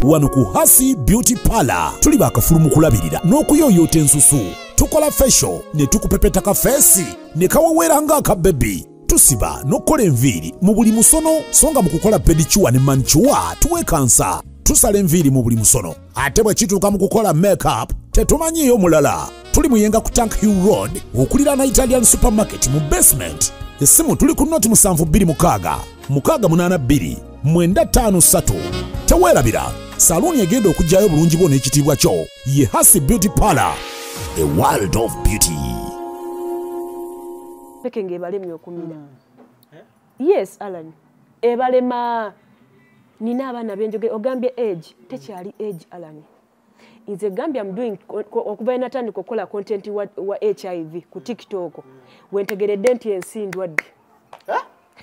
Wano ku Hasi Beauty Parlor tuli bakafulu mu kulabirira n'okuyoyoota ensusu. Tukola facial ne tukupepeta ka face ne kawewera nga akabebi. Tusiba n'okukola enviiri mu buli musono, so nga mu kukola pedicure ne manicure tuwekansa. Tusala enviiri mu buli musono, ate bwe kituuka mu kukola makeup tetumanyiiyo mulala. Tuli Muyenga ku Tank Hill Road okuliraana Italian Supermarket mu basement. Essimu tuli ku 0 7 2 6 6 8 2 9 5 3. Teweerabira, saluuni egenda okuggyayo obulungi bwo n'ekitiibwa kyo ye Hasi Beauty Parlor, a world of beauty. Peke ng'ebalemye okumira. Yes, Alan, ebalema. Nina abaana benjoge. Ogambye age, tekyali age, Alan. Nze gambye I'm doing okuva natandika okukola content wa HIV ku TikTok, wentegeredde nti ensi ndwadde.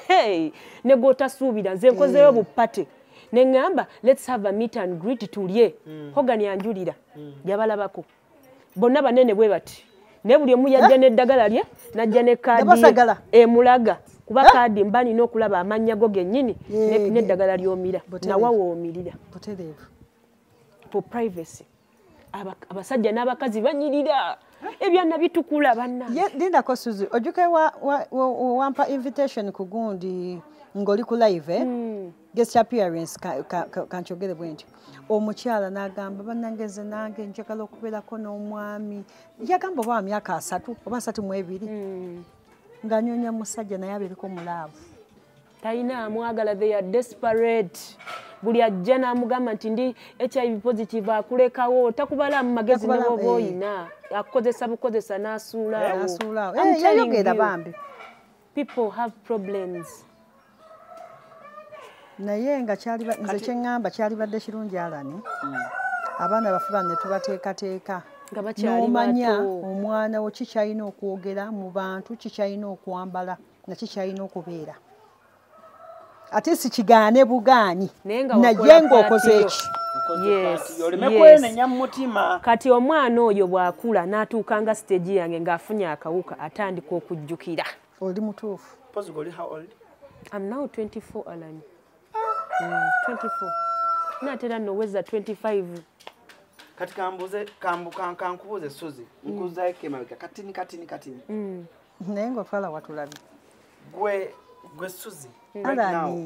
Hey, ne gw'otasuubira. Nze nkozeyo bupate ne ŋŋamba let's have a meet and greet, tulye. Hogan yanjulira, yabalabako bonna banene bwe bati, naye buli omu yajja n'eddagala lye, najja ne kaadi emulaga, kuba kaadi mba nina okulaba amannya go gennyini n'eddagala ly'omira nawa woomirira for privacy. Abasajja n'abakazi banyirira, ebyana bitukula bannange. Lindako Suzy, ojjuke wampa invitation ku gundi ng'oli ku live, guest appearance, kankyogere bwe ntyo. Omukyala n'agamba bannange nze nange njagala okubeerako n'omwami. Yagamba oba wa myaka 30 oba 32, ng'anyonya musajja naye abeereko mu love. Talina amwagala, they are desperate. Buli ajja n'amugamba nti ndi HIV positive akulekawo, takubala mu magezi ne bw'oba oyina, akukozesa bukozesa n'asuulaawo. Yayogera bambi. People have problems. Naye nga nze kyeŋŋamba kyalibadde kirungi Alan, abaana baffe bano ne tubateekateeka n'omanya omwana wo kikyalina okwogera mu bantu, kikyalina okwambala, na kikyalina okubeera. Ate si kigaane bugaanyi, naye ng'okoze eki. Oleme kwenenya mu mutima. Kati omwana oyo bw'akula n'atuuka nga stage yange ng'afunye akawuka, atandika okujjukira. Oli mutuufu. Pozi oli how old? I'm now 24, Alan. 24. Naatera noweza 25. Kati kambuze kankubuze Suzy, nkuzayo emabega katini katini katini. Naye ng'otwala watulabye. Gwe Suzy, right now.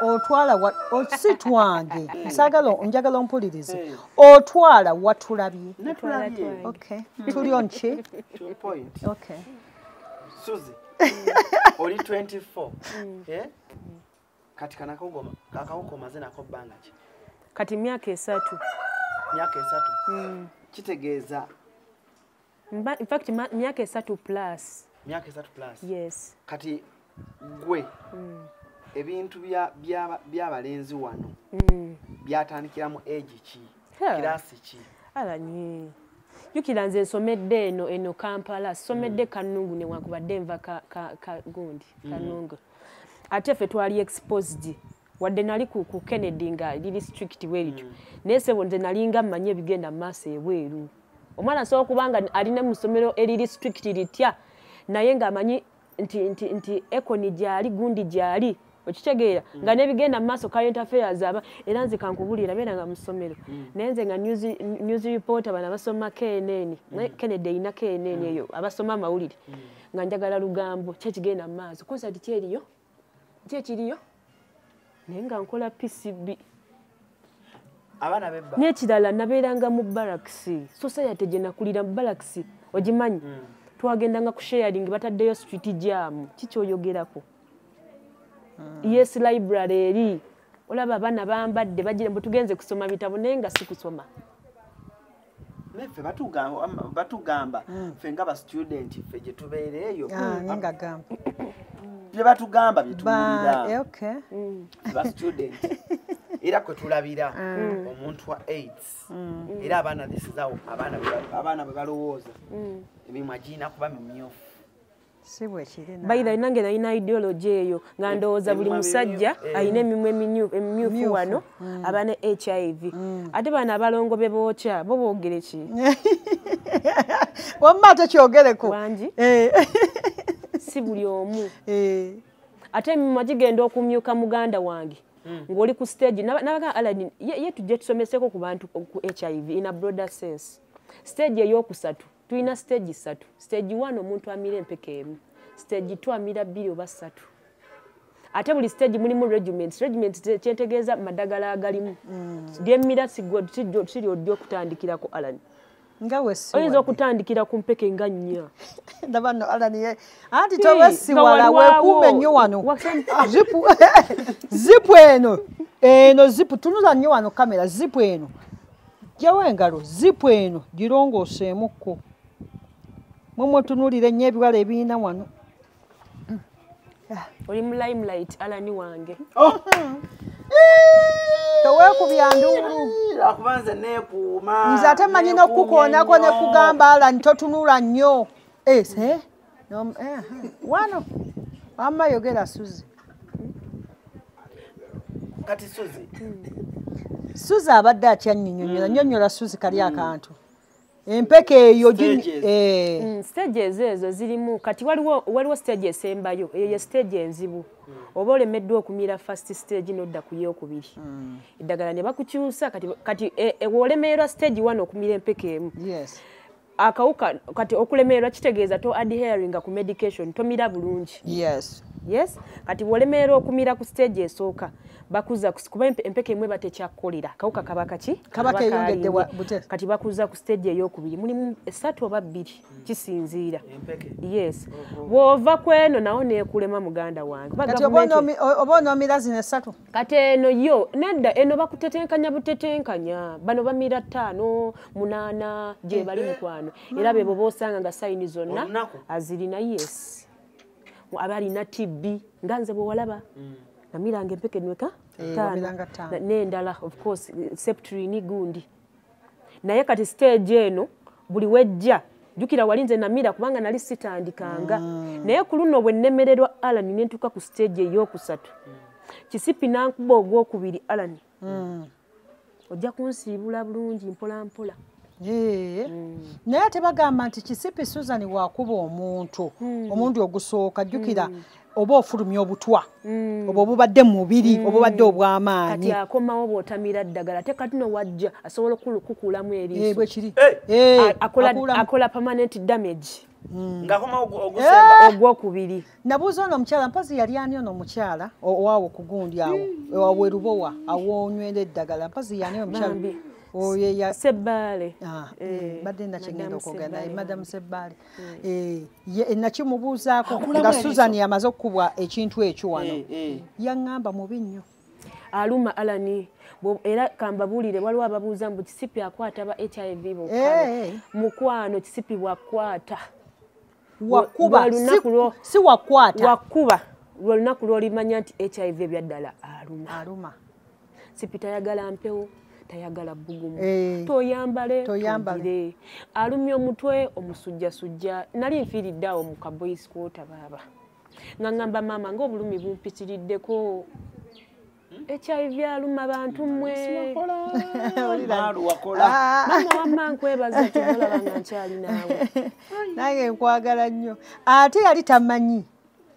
Otwala si twange. Nsagala njagala ompulirize. Otwala watulabye. Natulabye. Okay. Tuli on chi? To a point. Okay. Suzy, oli 24. Kati kanakogoma kakawuka omaze nako bbanga ki? Kati myaka 3. Myaka 3. Kitegeeza in fact myaka 3 plus. Myaka 3 plus. Yes. Kati gwe ebintu by'abalenzi wano byatandikira mu age ki? Kirasi ki? Alanyi. Jjukira nze nsomedde eno Kampala, somedde Kanungu newankubadde nva ka gundi Kanungu. Ate ffe twali exposed, wadde nali ku Kennedy nga liri strict bwe naye sebo nze nalinga mmanyi ebigenda mu maaso ebweru. Omwana asobola okuba nga alina mu ssomero eriri strict litya, naye ng'amanyi nti ekoni gyali, gundi gyali, okitegeera, nga n'ebigenda mu maaso current affairs aba. Era nze kankubulira beera nga mu ssomero, naye nze nga news reporter, bano abasoma KNN, Kennedy erina KNN eyo abasoma amawulire, nga njagala lugambo ki ekigenda mu maaso, concert kyeriyo, ki ekiriyo, Naye nga nkola PCB. Abaana bebba. N'ekirala nabeeranga mu barracks. Society gye nakulira mu barracks ogimanyi. Twagendanga ku sharing bataddeyo street jam. Kiki oyogerako? Yes, library eri. Olaba abaana bambadde bagira mbu tugenze kusoma bitabo naye nga si kusoma. Neffe batugamba ffe nga ba student ffe gye tubeera eyo. Nga gamba. Bye batugamba bye tuwulira. Okay. Ba student. Era kwe tulabira omuntu wa AIDS. Era abaana this is how abaana bwe balowooza. Emimwa girina kuba mimyufu. Si bwe kiri na. By the way, nange nalina ideology eyo nga ndowooza buli musajja alina emimwa emimyufu wano aba ne HIV. Ate bano abalongo be bookya bo boogere ki? Wamma tekyogereko. Wangi? Si buli omu. Ate emimwa gigenda okumyuka muganda wange. Ng'oli ku stage nabaga Alan ye tujje tusomeseko ku bantu ku HIV in a broader sense. Stage eyokusatu tulina stage 3. Stage 1 omuntu amira empeke emu. Stage 2 amira 2 oba 3. Ate buli stage mulimu regiments. Regiments kyentegeeza madagala agalimu. Lyemmira siri ojja okutandikirako Alan. Nga wesiwa. Oyinza okutandikira ku mpeke nga 4. Ndaba nno Alan ye anti towesiwala weekuume nnyo wano. Zipu eno. Eno zipu tunula nnyo wano kamera zipu eno. Jjawo engalo zipu eno girongooseemukko. Mwe tunuulire nnyo ebiwala ebirina wano. Oli mu limelight Alan wange. Toweekubya nduulu. Lwakuba nze neekuuma. Nze ate mmanyi n'okukoonako ne kugamba Alan totunula nnyo. Wano wamma yogera Suzy. Kati Suzy. Suzy abadde akyannyonnyola nnyonnyola Suzy kali akantu. Empeke eyo stages ezo zirimu kati waliwo stage esembayo eyo ye stage enzibu. Oba olemeddwa okumira first stage n'odda ku ey'okubiri. Eddagala ne bakukyusa kati wolemererwa stage 1 okumira empeke emu. Yes. Akawuka kati okulemererwa kitegeeza to adhering ku medication tomira bulungi. Yes. Yes, kati wolemererwa okumira ku stage esooka bakuza kuba empeke emwe batekyakukolera akawuka kaba kaki kaba keeyongedde bute. Kati bakuza ku stage ey'okubiri mulimu 3 oba 2 kisinziira. Empeke. Yes. Bw'ova ku eno nawo neekulema muganda wange. Kati oba onoomira zino 3. Kati eno yo nedda eno bakutetenkanya butetenkanya bano bamira 5 8 gye bali mukwano era bebo b'osanga nga sayini zonna azirina. Yes. Abalina TB nga nze bwe walaba. Namiranga empeke nweka 5 n'endala of course septrin gundi. Naye kati stage eno buli wejja jjukira wali nze namira kubanga nali sitandikanga. Naye ku luno bwe nnemererwa Alan ne ntuuka ku stage ey'okusatu. Kisipi nankuba ogwokubiri Alan. Ojja kunsiibula bulungi mpola mpola. Naye ate bagamba nti kisipi Susan wakuba omuntu omuntu ogusooka jjukira oba ofulumya obutwa oba obubadde mu mubiri oba obubadde obw'amaanyi. Kati akomawo bw'otamira ddagala ate kati no wajja asobola okukukuulamu eriiso. Bwe kiri. Akola permanent damage. Ng'akomawo ogusemba ogwokubiri. Nabuuza ono omukyala mpazi yali ani ono omukyala owaawo ku gundi awo awerubowa awoonywera eddagala mpazi yani omukyala. Oye Sebbaale. Badde nakyengenda okwogera naye Madam Sebbaale. Nakimubuuzaako nga Susan yamaze okukubwa ekintu ekyo wano. Yaŋŋamba mubi nnyo. Aluma Alani era kambabuulire waliwo ababuuza mbu kisipi akwata ba HIV bokka. Mukwano kisipi bwakwata. Wakuba si wakwata. Wakuba lwe lunaku lw'olimanya nti HIV ebyaddala aluma. Aluma. Sipi tayagala mpewo. Tayagala bbugumu. Toyambale, togire. Alumya omutwe omusujjasujja. Nali nfiiridde awo mu ka boys quarter baaba. Nga ngamba maama ng'obulumi bumpitiriddeko. HIV aluma bantu mmwe. Maama wamma nkwebaza ky'olaba nga nkyali naawe. Nange nkwagala nnyo. Ate yali tamanyi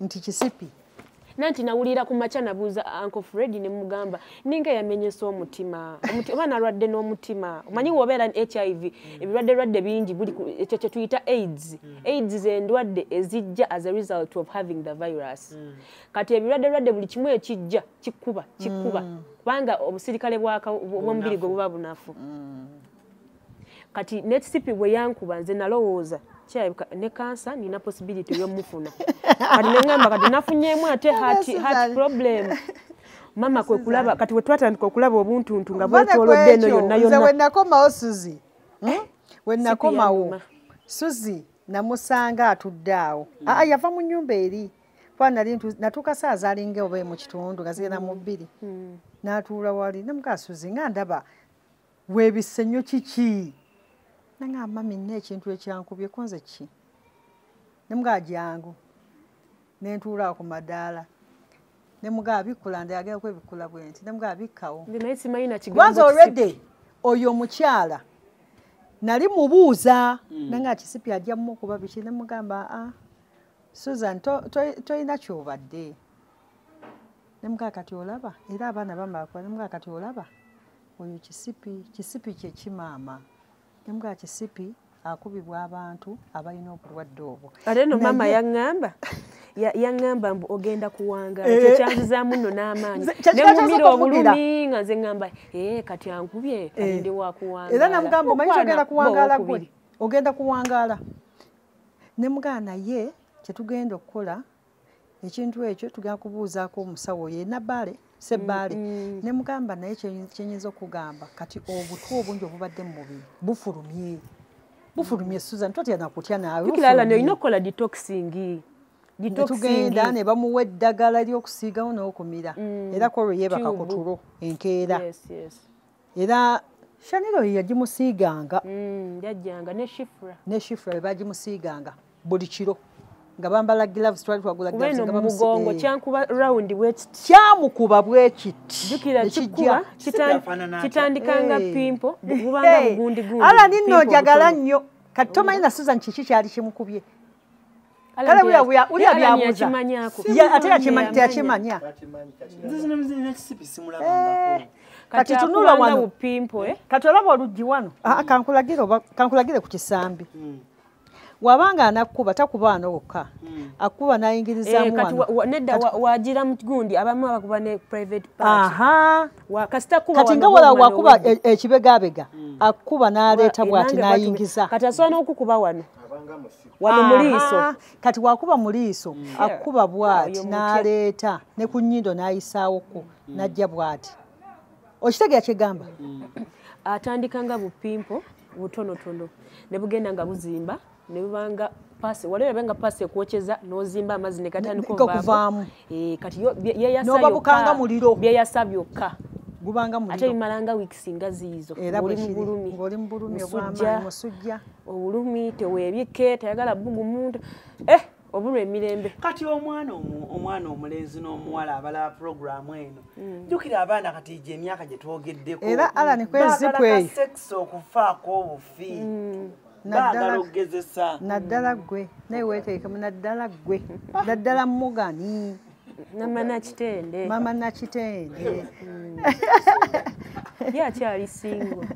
nti kisipi. Nanti nawulira ku makya nabuuza Uncle Fred ne mugamba ninga yamenyesa omutima oba nalwadde n'omutima omanyi wobeera HIV ebirwadde lwadde bingi buli ekyo kye tuyita AIDS. AIDS z'endwadde ezijja as a result of having the virus. Kati ebirwadde lwadde buli kimu ekijja kikuba kubanga obusirikale bw'omubiri gwe buba bunafu. Kati n'ekisipi bwe yankuba nze nalowooza ne kansa nina possibility yomufuna. Kati nengamba kati nafunyemu ate heart problem. Mama kwe kulaba kati wetwatandika okulaba obuntuntu nga bwetolodde eno yonna yonna. Nze wenakomawo Suzy. Wenakomawo Suzy namusanga atudde awo. Yava mu nnyumba eri. Kuba nali natuuka saa zaalinga oba mu kitundu nga zigenda mu 2. N'atuula wali nemugaa Suzy nga ndaba weebisse nnyo kiki? Nanga mami nne ekintu ekyankubye konze ki? Nemugaa jangu. Nentuula ku madaala. Nemugaa bikkula ndayagala kwebikula bwe nti. Nemugaa bikkawo. Naye simanyi na kigambo. Kwanza already oyo omukyala nali mubuuza nanga kisipi ajja mukuba biki nemugamba Susan toyina ky'obadde. Nemugaa kati olaba era abaana bamala nemugaa kati olaba oyo kisipi kye kimaama. Nemugaa kisipi akubibwa abantu abalina obulwadde obwo. Ate no mama yaŋŋamba yaŋŋamba mbu ogenda kuwangaala ekyo kyanzizaamu nno n'amaanyi ne mumira obulumi nga nze ŋŋamba kati ankubye kati ndi wa kuwangaala. Era namugamba omanyi kyogenda kuwangaala gwe ogenda kuwangaala. Nemugaa naye kye tugenda okukola ekintu ekyo tugenda kubuuzaako omusawo ye Nabbaale Sebbaale. Nemugamba naye kyenyinza okugamba kati obutwa obungi obubadde mu mubiri bufulumye. Bufulumye Susan totya nakutya naawe. Jjukira Alan olina okukola detoxing. Tugenda ne bamuwa eddagala ery'okusiigawo n'okumira. Era kwolwo yeebaka ku tulo enkeera. Era Shaniro ye yagimusiiganga. Yajjanga ne Shifra. Ne Shifra bagimusiiganga buli kiro. Nga bambala gloves twali twagula gloves nga bamugongo kyankuba round bwekiti. Kyamukuba bwekiti. Jjukira kikuba kitandika nga pimple bubanga bugundi gundi. Alan nno njagala nnyo. Kati tomanyi na Susan kiki kyali kimukubye. Kale uya byabuuza. Ate yakimanya. Kati tunula wano. Kati olaba oluggi wano. Kankulagire ku kisambi. Wabanga anakuba takuba wano wokka. Akuba n'ayingirizaamu wano. Nedda wagira mu gundi abamu abakuba ne private part. Kati nga wala wakuba ekibegabega akuba n'aleeta bw'ati n'ayingiza. Kati asobola n'okukuba wano. Wano mu liiso. Kati wakuba mu liiso akuba bw'ati n'aleeta ne ku nnyindo n'ayisaawoko n'ajja bw'ati. Okitegeera kyegamba? Atandika nga bupimpo butonotono ne bugenda nga buzimba. Ne bubanga pasi wale yabenga pasi ekwokyeza n'ozimba amazzi ne gatandika okuvaamu. Kati yeyasa yokka n'obabukanga muliro byeyasa byokka gubanga muliro ate bimalanga weeks nga ziizo oli mu bulumi obw'amaanyi musujja obulumi teweebike tayagala bugumu obulwa emirembe. Kati omwana omulenzi n'omuwala abalaba puroguramu eno jjukira abaana kati gye emyaka gye twogeddeko era Alan kwezipu eyo sex okufaako obufi naddala ggwe naye weeteekemu naddala ggwe naddala Mugani mama Nakitende mama Nakitende ye akyali single.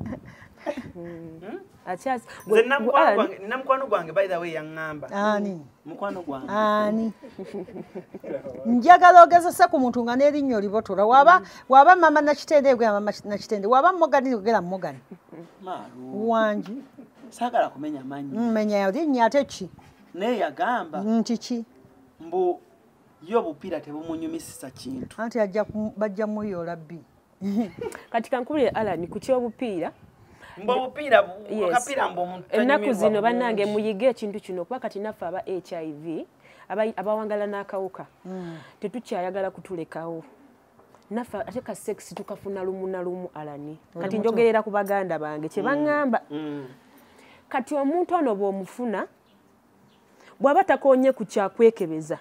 Nina mukwano gwange by the way yaŋŋamba. Ani? Mukwano gwange. Ani? Njagala ogezese ku muntu nga n'erinnya olibotola. Waba mama Nakitende ogera mama Nakitende waba Mugani ogera Mugani. Maalu. Wangi. Saagala kumenya mannya. Menya linnya ate ki? Naye yagamba. Nti ki? Mbu ye obupiira tebumunyumisisa kintu. Anti bajja muyoola bbi. Kati kankubulire Alan ku ky'obupiira. Ennaku zino bannange muyige ekintu kino kuba kati naffe aba HIV abawangala n'akawuka tetukyayagala kutulekawo. Naffe ate ka sex tukafuna lumu na lumu Alan. Kati njogerera ku baganda bange kye baŋŋamba. Kati omuntu ono bw'omufuna bw'aba takonye ku kyakwekebeza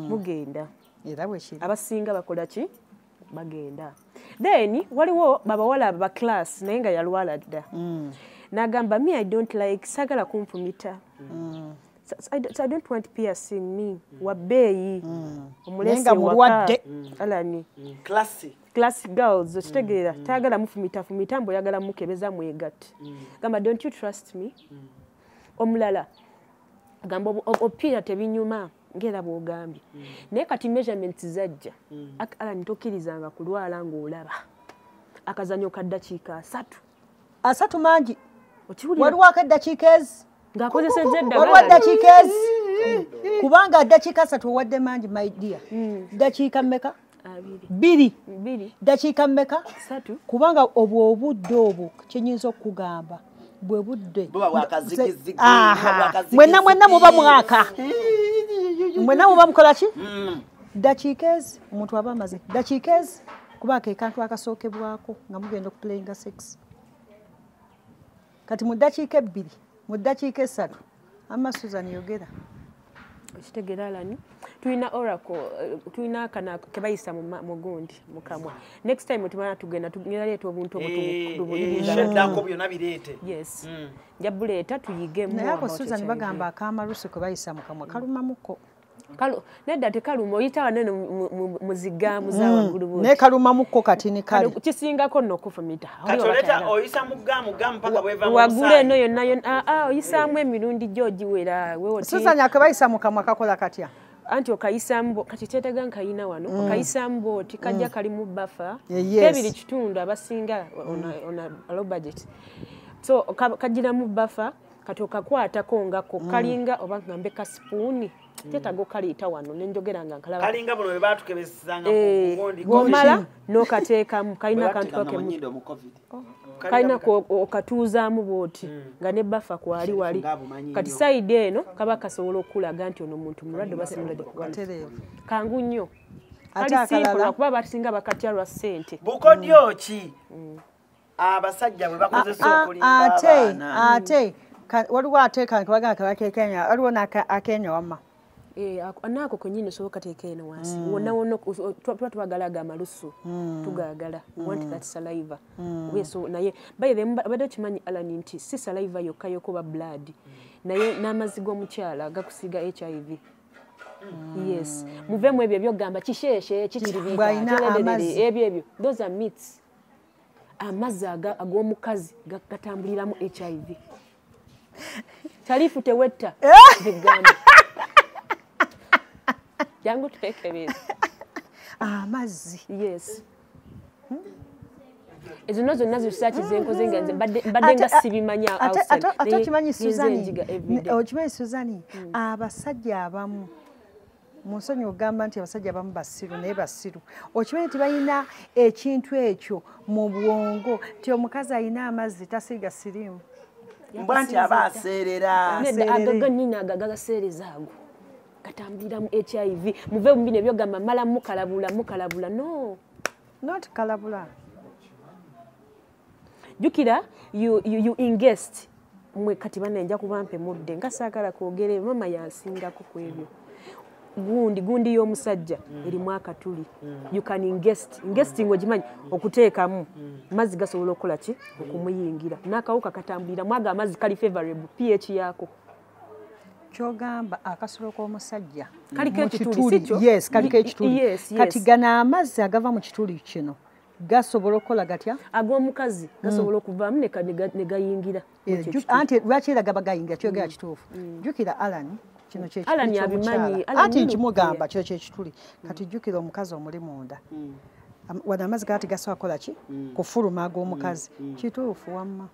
mugenda. Abasinga bakola ki? Bagenda. Then waliwo babawala ba class naye nga yalwala dda. N'agamba me I don't like sagala kunfumita. So I don't want piercing me. Wabeeyi. Omulese waka. Alani. Classy. Classy girls. Okitegeera. Tayagala mufumita mbu oyagala mukebeza mwegatte. Gamba don't you trust me? Omulala. Gamba opiira tebinyuma ngera bw'ogambye. Naye kati measurements zajja. Alani tokkirizanga kulwala ng'olaba. Akazanyo ka ddakiika 3. 3 mangi. Waliwo akaddakiika ezi. Ng'akozesezza eddagala. Waliwo ddakiika ezi. Kubanga ddakiika 3 owadde mangi my dear. Ddakiika mmeka? 2. 2. Ddakiika mmeka? 3. Kubanga obwo obudde obwo kye nnyinza okukugamba bwe budde. Buba bwakazigizigi. Mwenna mwenna muba mwaka. Mwenna muba mukola ki? Ddakiika ezi omuntu aba amaze. Ddakiika ezi kuba ke kantu akasookebwako nga mugenda okuplayinga sex. Kati mu ddakiika 2, mu ddakiika 3, amma Susan yogera. Okitegeera Alani? Tulina oracle, tulina akana kebayisa mu gundi mu kamwa. Next time tumala tugenda tugenda obuntu obutubuliriza. Eddako byonna bireete. Yes. Nja buleeta tuyige mu. Naye ako Susan bagamba akamalusu ke bayisa mu kamwa kalumamuko. Nedda tekaluma oyita wanene mu zigaamu za waggulu bw'oti. Naye kalumamuko kati ni kale. Kisingako nno okufumita. Kati oleeta oyisa mu gaamu paka bw'eva mu musaayi. Waggulu eno yonna yonna oyisaamu emirundi gyo ogiwera. Susan akabayisa mu kamwa kakola katya? Anti okayisaamu kati kyetaaga nkayina wano okayisaamu bw'oti kajja kali mu buffer. Kebiri kitundu abasinga on a low budget. So kagira mu buffer kati okakwatako ngako kalinga oba ngambe ka spoon. Kyetaaga okaleeta wano ne njogera nga nkalaba. Kalinga buno bwe baatukebesezanga ku gundi. Bw'omala n'okateekamu kalina akantu kalina okatuuzaamu bw'oti nga ne buffer kwali wali. Kati side eno kaba kasobola okulaga nti ono muntu mulwadde oba si mulwadde. Kangu nnyo. Kali simple kuba abasinga bakatya lwa ssente. Bukodyo ki abasajja bwe bakozesa okulimba abaana? Ate waliwo ateeka nkabagamba kabakeekenya waliwo akenya wamma. Naako kennyini osobola okateeka eno wansi. Wonna wonna tuba twagala ago amalusu tugaagala. We want that saliva. Naye by the way obadde okimanyi Alani nti si saliva yokka yokka oba blood naye n'amazzi g'omukyala gakusiiga HIV. Yes. Muveemu ebyo ebyogamba kisheeshe kikiribika ebyo ebyo. Those are myths. Amazzi ag'omukazi gatambuliramu HIV. Talifu tewetta bigamba. Jangu twekebeze. Amazzi. Yes. Ezo nazo nazo research zenkoze nga nze mbadde nga sibimanya outside. Ate okimanyi Susan, okimanyi Susan, abasajja abamu mu nsonyi ogamba nti abasajja abamu basiru naye basiru. Okimanyi nti balina ekintu ekyo mu bwongo nti omukazi alina amazzi tasiiga siriimu. Mbwa nti aba aseerera. Nedda agaga nnyini agagaseereza ago. Katambuliramu HIV. Muve mu bino ebyogamba mala mukalabula mukalabula. No. Not kalabula. Jjukira you ingest. Mwe kati banne nja kubampe mudde nga saagala kwogera mama yansingako ku ebyo. Gundi y'omusajja erimu akatuli. You can ingest. Ingesting ogimanyi okuteekamu. Amazzi gasobola okukola ki? Okumuyingira. N'akawuka katambuliramu ago amazzi kali favorable pH yaako. Kyogamba akasulo k'omusajja kaliko ekituli si kyo? Yes, kaliko ekituli. Yes, yes. Kati gano amazzi agava mu kituli kino gasobola okukola gatya? Ag'omukazi gasobola okuvaamu ne gayingira. Anti lwaki era gaba gayingira kyogera kituufu. Jjukira Alan kino kye kituli ky'omukyala. Anti nkimugamba kino kye kituli. Kati jjukira omukazi omuli munda. Wano amazzi gati gasobola kukola ki? Kufuluma ag'omukazi. Kituufu wamma.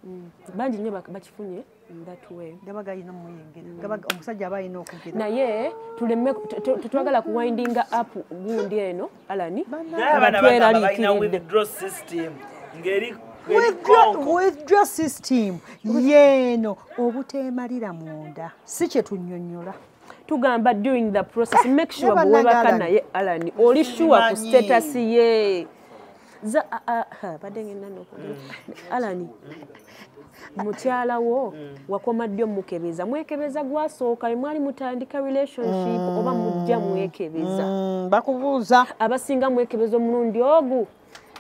Bangi nnyo bakifunye in that way. Gaba galina omuyingira. Omusajja aba alina okugira. Naye tuleme tetwagala kuwindinga up gundi eno Alani. Naye abaana bagamba balina withdraw system ng'eri Withdraw system yeeno obuteemalira munda si kye tunnyonnyola. Tugamba during the process make sure bw'owebaka naye Alani oli sure ku status ye. Badde ngenda n'okwogera. Alani mukyala wo wakoma ddi omukebeza? Mwekebeza gwasooka mwali mutandika relationship oba mujja mwekebeza? Bakubuuza. Abasinga mwekebeza omulundi ogu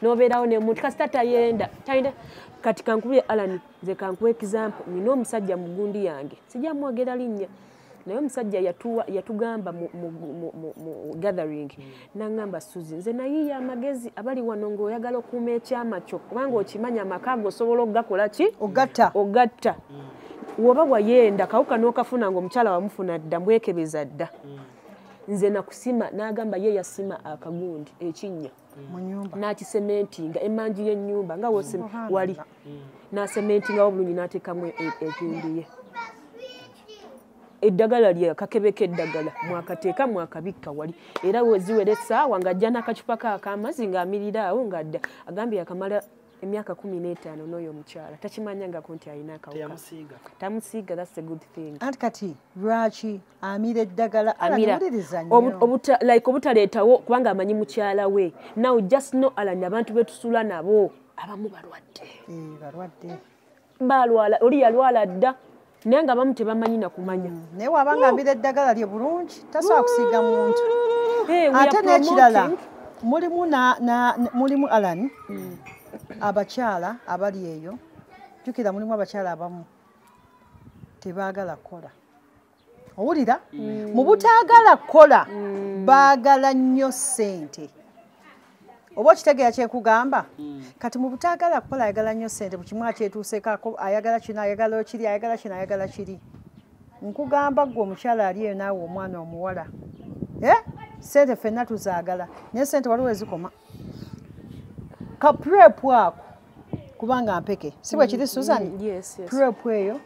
n'obeerawo ne muntu kasita tayenda tayenda. Kati kankubye Alani nze kankuwa example nina omusajja mu gundi yange sijja mwogera linnya Naye omusajja yatugamba mu gathering, n'aŋŋamba, Suzi, nze nayiiya amagezi abali wano ng'oyagala okuuma ekyama kyo, kubanga okimanya amaka go osobola okugakola ki? Ogatta. Ogatta. Woba wayenda kawuka n'okafuna ng'omukyala wamufuna dda, mbwekebeza dda. Nze nakusima, n'agamba ye yasima akagundi ekinnya mu nyumba, n'akisementinga emmanju y'ennyumba nga wose wali, n'asementingawo bulungi n'ateekamu egundi ye. Eddagala lye kakebeka eddagala mwakateeka mwakabikka wali, era weziwera essaawa ng'ajja n'akacupa ke ak'amazzi ng'amirira awo ng'adda. Agambye yakamala emyaka 15 n'oyo omukyala takimanyangako nti alina akawuka. Teyamusiiga. Tamusiiga, that's a good thing. Anti kati lwaki amira eddagala? Amira. Wuliriza nnyo. Like obutaleetawo, kubanga amanyi mukyala we. Now just know, Alan, abantu betusula nabo abamu balwadde. Eh, balwadde. Balwala, oli yalwala dda, naye nga abamu tebamanyi na kumanya. Naye wabanga amira eddagala lye bulungi, tasobola kusiiga muntu. Hey, we are Ate n'ekirala, promoting. mulimu mulimu Alan, abakyala abali eyo, jjukira mulimu abakyala abamu tebaagala kukola. Owulira? Mu butaagala kukola, baagala nnyo ssente. Oba okitegeera kye nkugamba? Kati mu butaagala kukola ayagala nnyo ssente, buli kimu akyetuuseeko, ayagala kino, ayagala kiri, ayagala kino, ayagala kiri. Nkugamba ggwe omukyala ali eyo naawe omwana omuwala. Eh? Ssente ffenna tuzaagala, naye ssente waliwo ezikoma. Ka prep ako, kubanga mpeke, si bwe kiri Susan? Yes. Prep eyo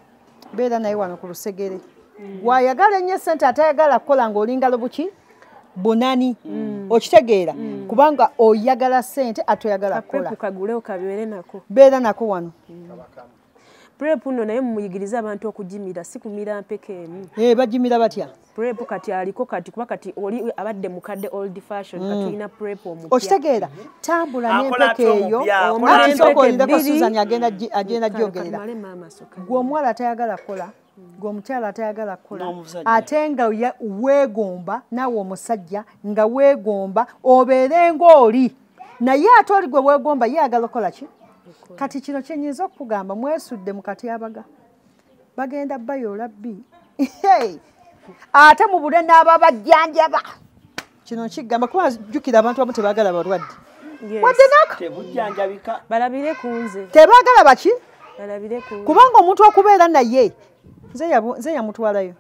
beera naye wano ku lusegere. Gw'ayagala ennyo ssente atayagala kukola ng'olinga buki? Bunani. Okitegeera? Kubanga oyagala ssente ate oyagala kukola. Prep kagulewo kabeere nako. Beera nako wano. Prep nno naye mumuyigirize abantu okugimira, si kumira mpeke emu. Eh, bagimira batya? Prep kati aliko kati, kuba kati oli abadde mukadde old fashion, kati tulina prep omupya. Okitegeera? Tambula Akola n'empeke ate eyo. omupya, akola Ate ate sooka olindeko bbiri. Susan agenda Kale, gyogerera. katumale maama asooka. Gwe omuwala atayagala kukola, gwe omukyala atayagala kukola, N'omusajja. ate nga weegomba, naawe omusajja nga weegomba obeere ng'oli, naye ate oli gwe weegomba ye ayagala kukola ki? Kati kino kye nnyinza okukugamba, mwesudde mu katyabaga, bagenda bayoola bbi. Hey! Ate mubule n'ababajjanjaba. Kino nkigamba kuba jjukira abantu abamu tebaagala balwadde. Yes. Wadde naka Tebujjanjabika. Balabire ku nze. Tebaagala baki? Balabire ku nze. Kubanga omuntu okubeera naye, nze yamutwalayo,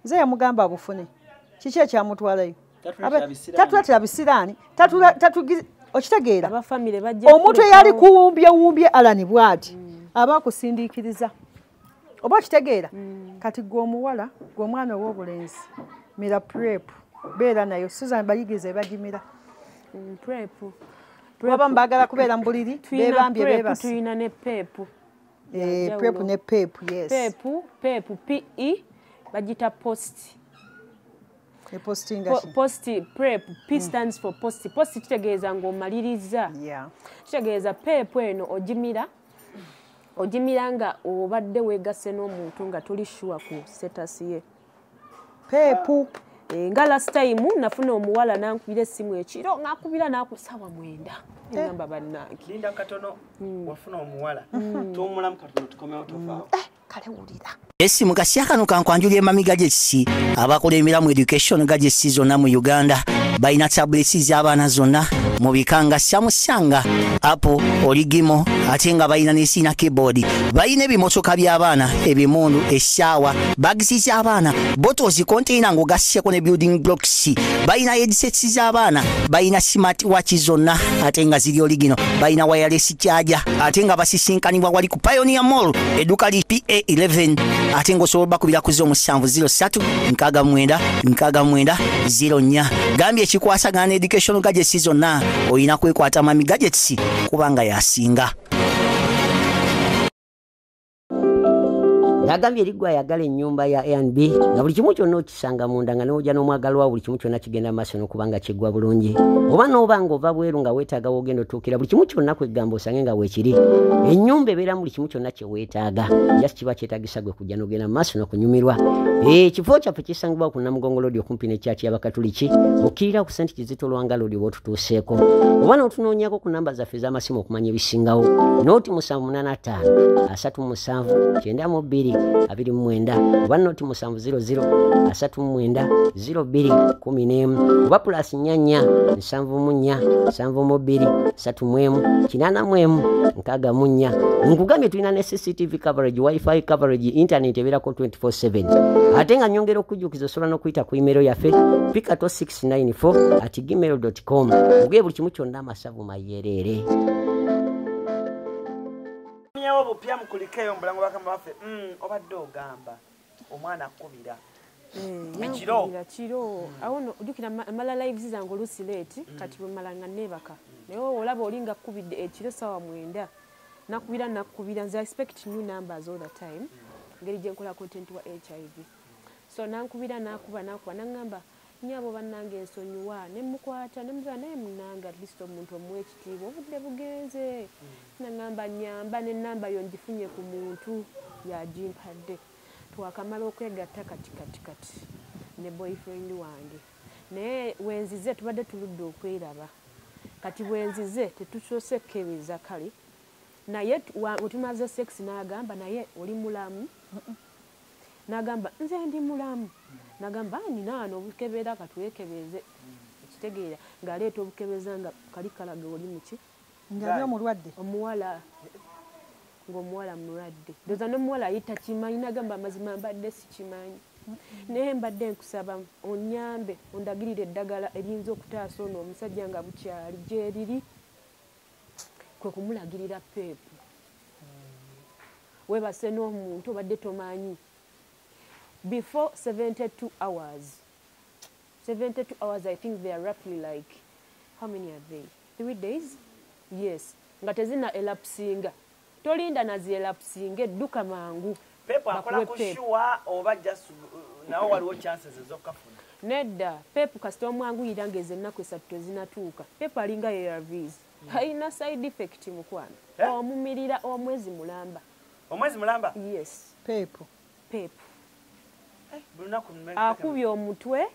nze yamugamba abufune. Kiki ekyamutwalayo? Tatuleetera bisiraani. Tatuleetera bisiraani, okitegeera? Aba family bajja Omuntu eyali kulekawo. kuwumbyewumbye Alan bw'ati aba akusindiikiriza. Oba okitegeera? Kati gwe omuwala, gwe omwana ow'obulenzi, mira prep, beera nayo. Susan bayigirize bagimira. Prep. Baba mbaagala kubeera mu buliri, Tulina beebambye prep, beebase. tulina ne pep. Eh, Yanjawulo. prep ne pep, yes. Pep, PE bagita post. Epostinga ki? Post, prep, P stands for post. Post kitegeeza ng'omaliriza. Kitegeeza pep eno ogimira, ogimira nga obadde weegasse n'omuntu nga toli sure ku status ye. Pepu. Nga last time nafuna omuwala n'ankubira essimu ekiro, ng'akubira n'aku 9:00. Ngamba bannange. Linda katono, wafuna omuwala. Tuwummulamu katono tukomewo tovaawo. Kale wulira. Esi mu kasya kano kankwanjulira Mami Gadgets abakulembera mu education gadgets zonna mu Uganda. Balina tablets z'abaana zonna mu bika nga Samsung, Apple, Origimo, ate nga balina ne Sina keyboard. Balina ebimotoka by'abaana, ebimundu, essaawa, bags z'abaana, bottles, container ng'ogasseko ne building blocks. Balina headsets z'abaana, balina smart watch zonna ate nga ziri original. Balina wireless charger ate nga basisinkanibwa wali ku Pioneer Mall, edduuka li PA11, ate ng'osobola bakubira ku 0703 69 69 04. Gambye ekikwasagana ne education gadgets zonna olina kwekwata Mami Gadgets kubanga yasinga. Nagambye eri gwe ayagala ennyumba ya A&B nga buli kimu kyonna okisanga munda, nga n'ojja n'omwagalwa, buli kimu kyonna kigenda maaso n'okuba nga kiggwa bulungi, oba n'oba ng'ova bweru nga weetaaga w'ogenda otuukira, buli kimu kyonna kwegamba osange nga weekiri. Ennyumba ebeeramu buli kimu kyonna kye weetaaga, just kiba kyetaagisa gwe kujja n'ogenda mu maaso n'okunyumirwa. Ekifo kyaffe kisangibwa ku Namugongo Road okumpi ne church y'Abakatuliki, okkirira ku St. Kizito Lwanga Road oba otutuuseeko, oba n'otunoonyaako ku namba zaffe ez'amasimu okumanya ebisingawo: 078 5 37 92. 2 29 oba noti 700 39 02 11 oba plus 44 74 72 31 81 64. Nkugambye tulina ne CCTV coverage, wifi coverage, internet ebeerako 24/7. Ate nga nyongera okujjukiza osobola n'okuyita ku email yaffe pikato694@gmail.com. Ogeye buli kimu kyonna amasavu mayereere. Myawo bupya mukulikeyo mbulango bakama baffe. Obadde ogamba omwana akubira ekiro kiro awo no ojjukira mala lives zange oluusi late kati bwe mmala nga neebaka naye olaba olinga akkubidde ekiro ssaawa 9 nakubira nze I expect new numbers all the time ngeri gye nkola content wa HIV. So nankubira nakuba nangamba nyabo bannange ensonyiwa ne mukwata ne mugaa naye munnange at least omuntu omuwa ekitiibwa obudde bugenze. Nangamba nyamba n'ennamba yo ngifunye ku muntu yagimpadde. Twakamala okwegatta kati ne boyfriend wange naye wenzize tubadde tuludde okweraba kati wenzize tetusoose kkebeza kale naye wetumaze sex n'agamba naye oli mulamu n'agamba nze ndi mulamu n'agamba nina ano obukebera katwekebeze ekitegeera ng'aleeta obukebeza nga kali kalaga oli muki nga omulwadde omuwala ng'omuwala mulwadde ndoza n'omuwala ayita kimanyi n'agamba amazima mbadde sikimanyi naye mbadde nkusaba onyambe ondagirire eddagala eriyinza okutaasa ono omusajja nga bukyali gyeriri kwe kumulagirira PEP. Weebase n'omuntu obadde tomanyi before 72 hours 72 hours I think they are roughly like how many are they 3 days yes nga tezina elapsinga tolinda nazi elapsinga edduka mangu. PEP akola kushuwa oba just nawo waliwo chances ez'okukafuna. Nedda PEP kasita omwanguyira ng'ezo ennaku 3 tezinatuuka. PEP alinga ARVs alina side effect mukwano. Omumirira omwezi mulamba. Omwezi mulamba? Yes. PEP akubye omutwe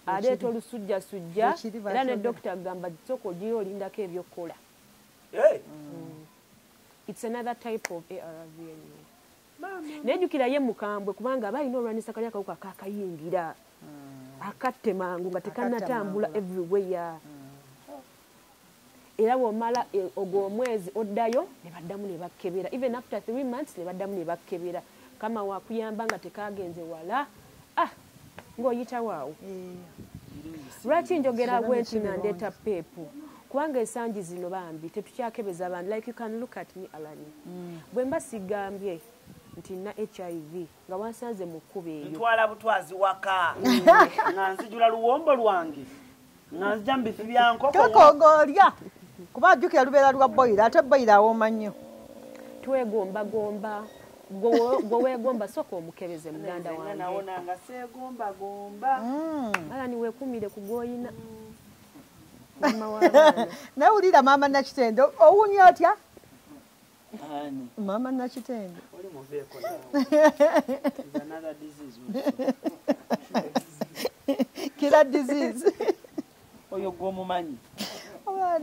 aleeta olusujjasujja era ne dokita agamba sooka ogiyo olindako ebyokukola. It's another type of ARV anyway. Nejjukira ye mukambwe kubanga aba alina olwanisa kali akawuka kakayingira akatte mangu nga tekannatambula everywhere. Era bw'omala ogwo omwezi oddayo ne baddamu ne bakkebera even after 3 months ne baddamu ne bakkebera kama wakuyamba nga tekagenze wala ng'oyita waawo. Lwaki njogera bwenti nga ndeeta PEP kubanga ensangi zino bambi tetukyakebeza abantu like you can look at me Alani. Bwe mba sigambye nti nina HIV nga wansanze mu kkubo eyo ntwala butwazi waka nga nzijula luwombo lwange nga nzija mu bifi bya nkoko ng'olya kuba ajjukira lubeera lwa boyira ate boyira awooma nnyo. Twegombagomba gwe weegomba sooka omukebeze muganda wange. Nawona nga seegombagomba. Alani weekuumire ku gw'oyina. Naye wulira maama Nakitende owunya otya? Maama Nakitende oli muveeko naawe. Is another disease also. Killer disease. Oyo gw'omumanyi.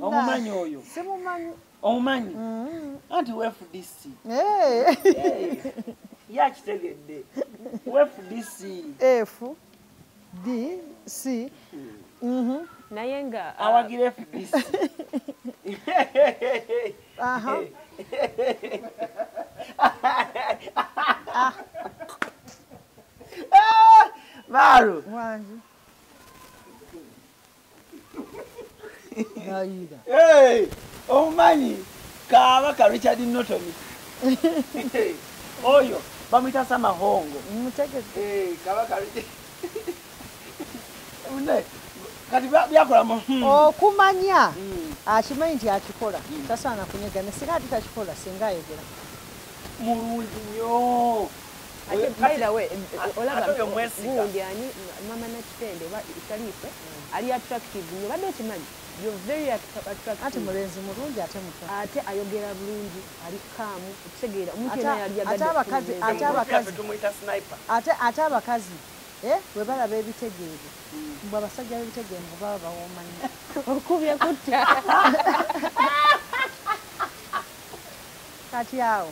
Omumanyi oyo. Simumanyi. Omumanyi. Anti FDC. Yakitegedde. FDC. F D C. Naye nga awagira FDC. Maru. Wangi. Hey, omumanyi Kabaka Richard Norton. Oyo bamuyita Samahongo. Mutegedde. Kabaka Richard. Kati byakola mu okumanya akimanyi nti akikola tasaana kunyegana singa ati takikola singa ayogera mulungi nnyo. By the way, olaba gundi ani mama Nakitende oba Sharife ali attractive nnyo badde okimanyi you're very attractive. Ate mulenzi mulungi ate muto ate ayogera bulungi ali kaamu okutegeera omuntu yenna yali ate abakazi ate abakazi bwe balaba ebitegeere mbwe abasajja b'ebitegeere mbu baba bawooma nnyo. Okubye kutta kati awo.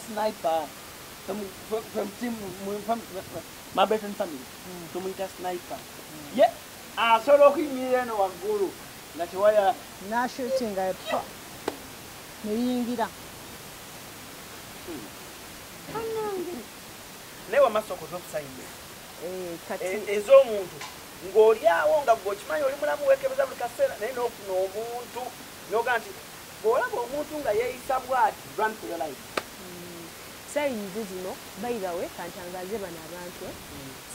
sniper. From team my best friend family. Tumuyita sniper. Ye asobola okuyimirira eno waggulu nga tewaya n'ashootinga neyingira. Naye wamasoko tokusayinga. Ez'omuntu ng'oli awo nga gwe okimanyi oli mulamu weekebeza buli kaseera naye n'ofuna omuntu n'ogaa nti bw'olaba omuntu nga yeeyisa bw'ati run for your life. Sayini zino by the way kantangaze bano abantu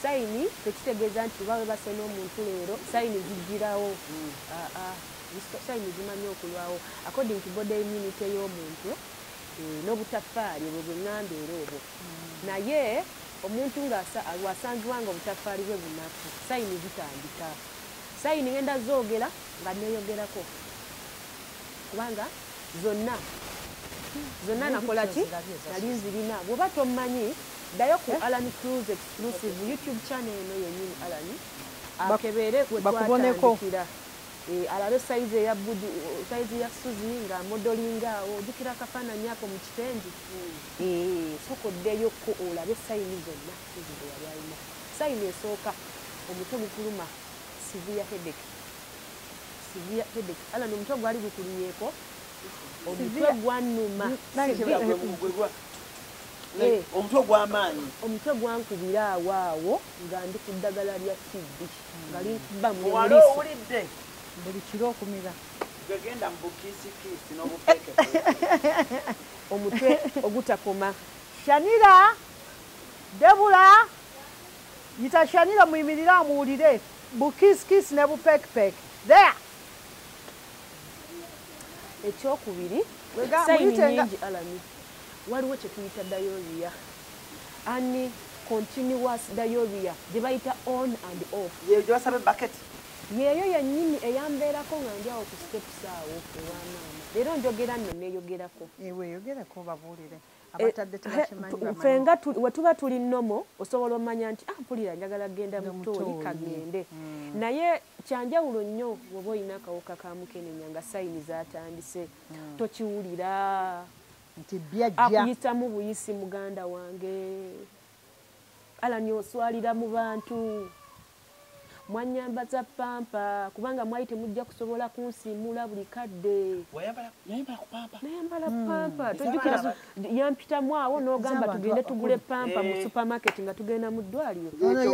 sayini tekitegeeza nti oba webase n'omuntu leero sayini zijjirawo. Sayini zimanyi okulwawo according to body immunity y'omuntu n'obutafaali obwo bwe ŋŋamba era obwo. Naye omuntu ng'asangibwa nga obutafaali bwe bunafu sayini zitandika. Sayini ngenda zoogera nga neeyogerako kubanga zonna zonna nakola ki nali nzirina. Bw'oba tomanyi ddayo ku Alan Cruz exclusive YouTube channel eno yennyini Alan akebeere we twatandikira. Alabe sayizi eya budi sayizi ya Suzy nga modelinga awo ojjukira akafaananyi ako mu kitengi. Sooka oddeyokko olabe sayini zonna Suzy bwe yali alina. Sayini esooka omutwe gukuluma severe headache. Severe headache. Alan omutwe gwali gukulumyeko omutwe gwannuma. Omutwe gw'amaanyi. Omutwe gwankubira awo awo nga ndi ku ddagala lya TB nga linkuba mu Wali owulidde buli kiro okumira. Gwegenda mu bukiisikisi n'obupeeke. Omutwe ogutakoma. Shanira, Debula, yita Shanira muyimirire amuwulire. Bukiisikisi ne bupeekpeeke. There. Ekyokubiri, sayini nnyingi Alan. Waliwo kye tuyita diarrhea. Ani continuous diarrhea gye bayita on and off. Yeyo gye basaba bucket. Yeeyo yennyini eyambeerako nga ndi awo ku steps awo ewa maama. Leero njogera nno neeyogerako. Weeyogereko babuulire. Abatadde tebakimanyi bamanyi. Ffe nga we tuba tuli nnomo osobola omanya nti mpulira njagala kugenda mu ttooli kagende. Naye kyanjawulo nnyo bw'oba olina akawuka ka mukenenya nga sayini zaatandise tokiwulira. Nti byajja. Akuyitamu buyisi muganda wange. Alan oswalira mu bantu. Mwanyambaza pampa kubanga mwali temujja kusobola kunsiimula buli kadde. Yayambala ku pampa. Nayambala pampa. Tojjukira yampitamu awo n'ogamba tugende tugule pampa mu supermarket nga tugenda mu ddwaliro.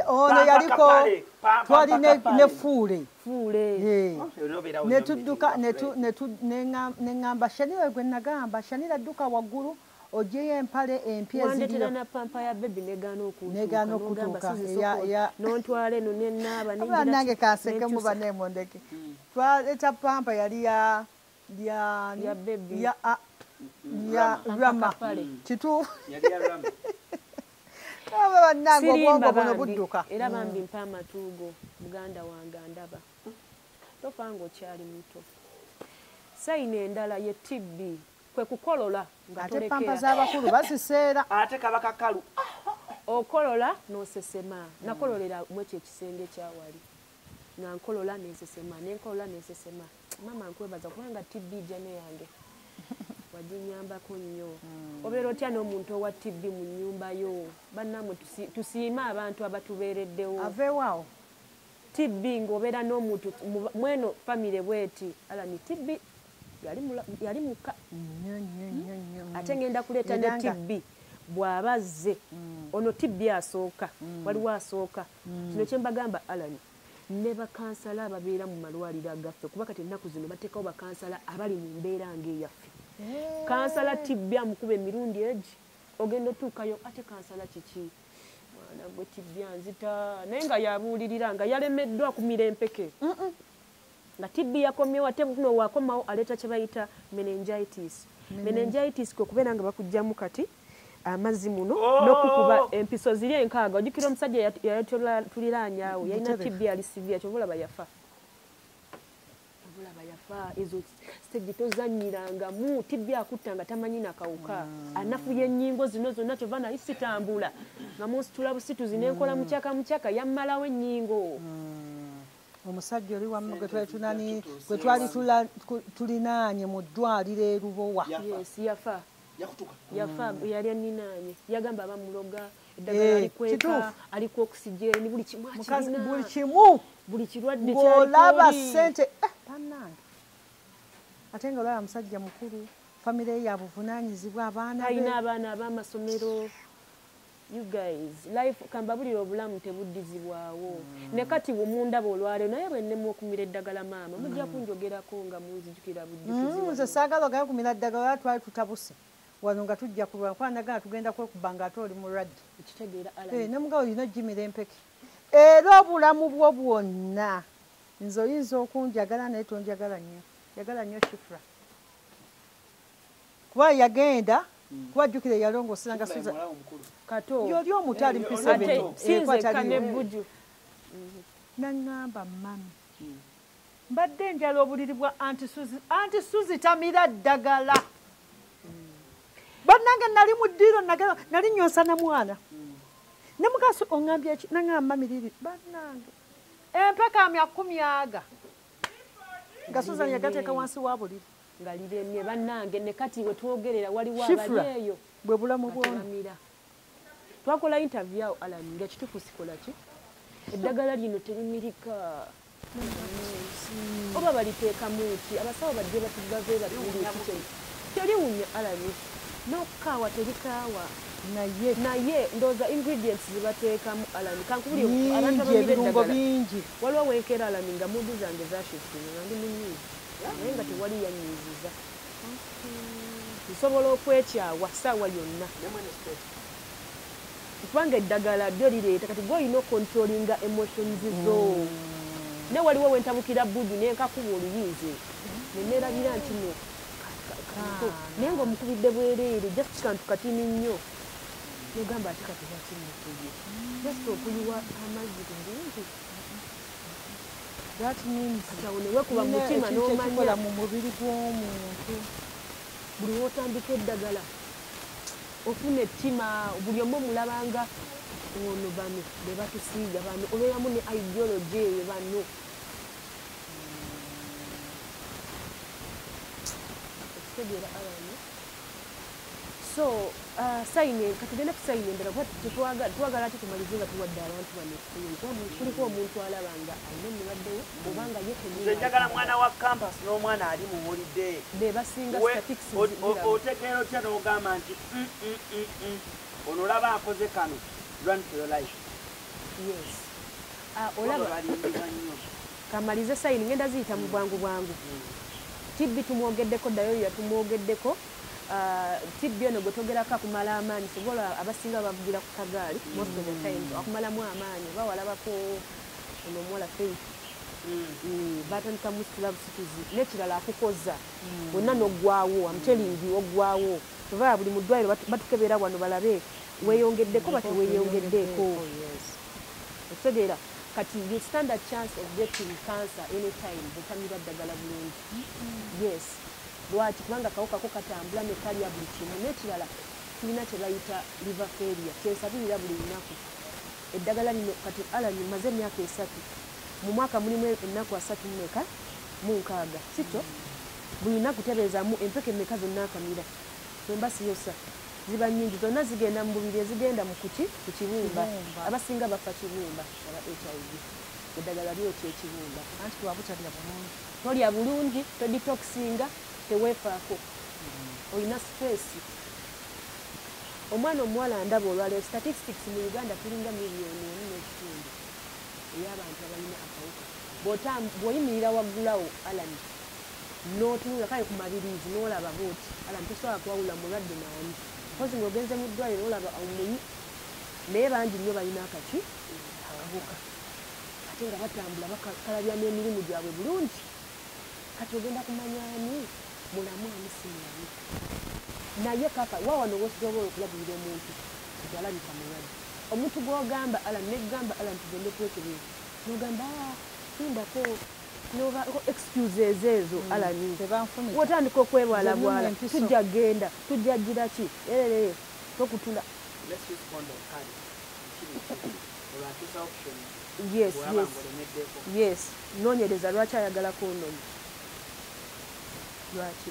Ono yaliko twali ne fuule. Fuule. Ne tudduka ne ŋŋamba Shanira gwe nagamba Shanira dduka waggulu oggyeyo empale empya eziriyo. Wandetera na pampa ya bebi negaana okutuuka. N'ontwala eno ne naaba ne ngira. Nange kansekemu banneemondeke. Twaleeta pampa yali ya bebi. Ya Rama. Kituufu. Aba bannange obwongo buno budduka. Era bambi mpa amatuugo muganda wange andaba. Tofa ng'okyali muto. Sayini endala ye TB. Kwe kukolola nga ate pampa z'abakulu baziseera. Ate kaba kakalu. Okolola n'osesema. Nakololera mu ekyo ekisenge kyawali. Nga nkolola n'ensesema, ne nkolola n'ensesema. Maama nkwebaza kubanga TB jane yange. Waginyambako nnyo. Obeera otya n'omuntu owa TB mu nnyumba yo? Bannammwe tusiime abantu abatubeereddewo. Aveewo awo. TB ng'obeera n'omuntu mweno famire bw'eti. Alan TB yali muka. Ate ngenda kuleeta ne TB bw'aba azze. Ono TB asooka, waliwo asooka. Kino kye mbagamba Alan, ne bakansala ababeera mu malwaliro agaffe kuba kati ennaku zino bateekawo bakansala abali mu mbeera ng'eyaffe. Kansala TB amukuba emirundi egi ogenda otuukayo ate kansala kiki? Mwana gwe TB anzita naye nga yabuulirira nga yalemeddwa kumira empeke. Nga TB yakomyewo ate buno wakomawo aleeta kye bayita meningitis. Meningitis kwe kubeera nga bakuggyamu kati amazzi muno n'okukuba empiso ziri enkaaga. Ojjukira omusajja yatuliraanye awo yalina TB ali severe kyova olaba yafa. Ezo stage tozanyirangamu TB akutta nga tamanyi nakawuka. Anafuye ennyingo zino zonna kyova nali sitambula nga munsitula busituzi ne nkola mukyaka mukyaka yammalawo ennyingo. Omusajja oli wamma gwe twali tulinaanye mu ddwaliro e Lubowa. Yes, yafa. Yakutuka. Yafa yali aninaanye. Yagamba abamuloga eddagala alikweka aliko oxygen buli kimu akirina. Buli kimu. Buli kirwadde ky'olaba ssente bannange. Ate nga olaba musajja mukulu, famire ye yabuvunaanyizibwa abaana be. Alina abaana ab'amasomero. You guys, life kambabulira obulamu tebuddizibwawo. Ne kati bw'omundaba olwaleero naye bwe nnemwa okumira eddagala maama mujja kunjogerako nga munzijukira bujjukizi. Nze saagala ogaye kumira ddagala twali tutabuse. Wano nga tujja kulwa kwanagana tugenda kwekuba nga ate oli mulwadde. Ekitegeera Alan. Ne mugabo olina ojjimira empeke. Era obulamu bwo bwonna nze oyinza okunjagala naye tonjagala nnyo. Yagala nnyo Shifra. Kuba yagenda kuba jjukira yalongoosera nga Susan. Kato. Yoli omuto ali mpisa bino. Sinze kane buju. Naŋŋamba mami. Mbadde njala obuliri bwa Auntie Suzy. Auntie Suzy tamira ddagala. Bannange nali mu ddiiro nali nnyonsa na mwana. Ne mukazi oŋŋambye ki? Naŋŋamba mami liri. Bannange. Empeka amya 10 aga. Nga Susan yagateeka wansi wa buliri. Nga liremye bannange ne kati we twogerera waliwo abali eyo. Bwe bulamu bwona. Twakola interview awo Alan nga kituufu sikola ki? Eddagala lino terimirika. Oba baliteekamu ki? Abasawo bajje batugave batuwulire ki? Teriwunya Alan. N'okukaawa terikaawa. Naye ndowooza ingredients zibateekamu Alan. Kankubulire abantu abamira eddagala. Waliwo wenkeera Alan nga muddu zange zashifutinga nga ndi munyiivu. Naye nga tewali yannyiiziza. Nsobola okwekyawa ssaawa yonna. Kubanga eddagala lyo lireeta kati gwe olina okontrolinga emotions zo. Ne waliwo wentabukira buju ne nkakuba oluyinze. Ne neerabira nti no naye ng'omukubidde bwereere just kantu katini nnyo. Nogamba ate kati lwaki mmukubye? Just okuyiwa amazzi ku bulungi. That means kati awo ne weekuba mu mutima n'omanya mu mubiri gw'omuntu. Buli w'otandika eddagala ofuna ettima buli omu omulabanga ono bano be batusiiga bano obeeramu ne ideology eyo bano. Okitegeera Alan? So sayini katugenda ku sayini endala kuba twagala ate tumalize nga tuwadde abantu bano essuubi kuba kuliko omuntu alaba nga alina omulwadde we oba nga ye kennyini. Nze njagala mwana wa campus n'omwana ali mu holiday. Be basinga statistics ziraba. Otegeera otya n'ogamba nti ono olaba akoze kano run for your life. Yes. Olaba kamalize sayini ngenda ziyita mu bwangu bwangu. TB tumwogeddeko, diarrhea tumwogeddeko. TB ono gwe twogerako akumala amaanyi sobola abasinga bavugira ku kagaali most of the time akumalamu amaanyi oba walabako ono omuwala Faith batandika musitula busituzi n'ekirala akukoza wonna n'oggwawo. I'm telling you oggwawo. Tova buli mu ddwaliro batukebera wano balabe weeyongeddeko ba teweeyongeddeeko. Okitegeera kati you stand a chance of getting cancer anytime bw'otamira ddagala bulungi. Yes. Lwaki? Kubanga akawuka ko katambula ne kalya buli kimu. N'ekirala tulina kye bayita liver failure kyensabirira buli lunaku. Eddagala lino kati Alan mmaze emyaka 3 mu mwaka mulimu ennaku 36 si kyo? Buli lunaku tebeezaamu empeke mmeka zonna akamira bwe siyosa ziba nnyingi zonna zigenda mu mubiri ezigenda mu kuki ku kibumba. Abasinga bafa kibumba aba HIV. Eddagala lyokya ekibumba. Anti wabutalya bulungi. Tolya bulungi, todetoxinga, teweefaako. Olina stress. Omwana omuwala ndaba olwaleero statistics mu Uganda tulinga 1.5 million ey'abantu abalina akawuka. Bw'oyimirira waggulawo Alan n'otunula kale ku mabiriizi n'olaba bw'oti Alan tosobola kuwawula mulwadde naani. Mpozi ng'ogenze mu ddwaliro n'olaba omuyi naye bangi nnyo balina akaki akawuka. Ate nga batambula bakalabya n'emirimu gyabwe bulungi. Kati ogenda kumanya ani mulamu ani si mulamu. Naye kaka wa wano w'osobola okulabirira omuntu nti alabika mulwadde. Omuntu gw'ogamba Alan negamba Alan tugende twekebeze n'ogamba lindako noba excuses ezo Alan wotandika okwebwalabwala tujja genda tujja gira ki erere tokutula. Let's use condom kale. Yes, yes. Yes, noonyereza lwaki ayagala condom. Lwaki?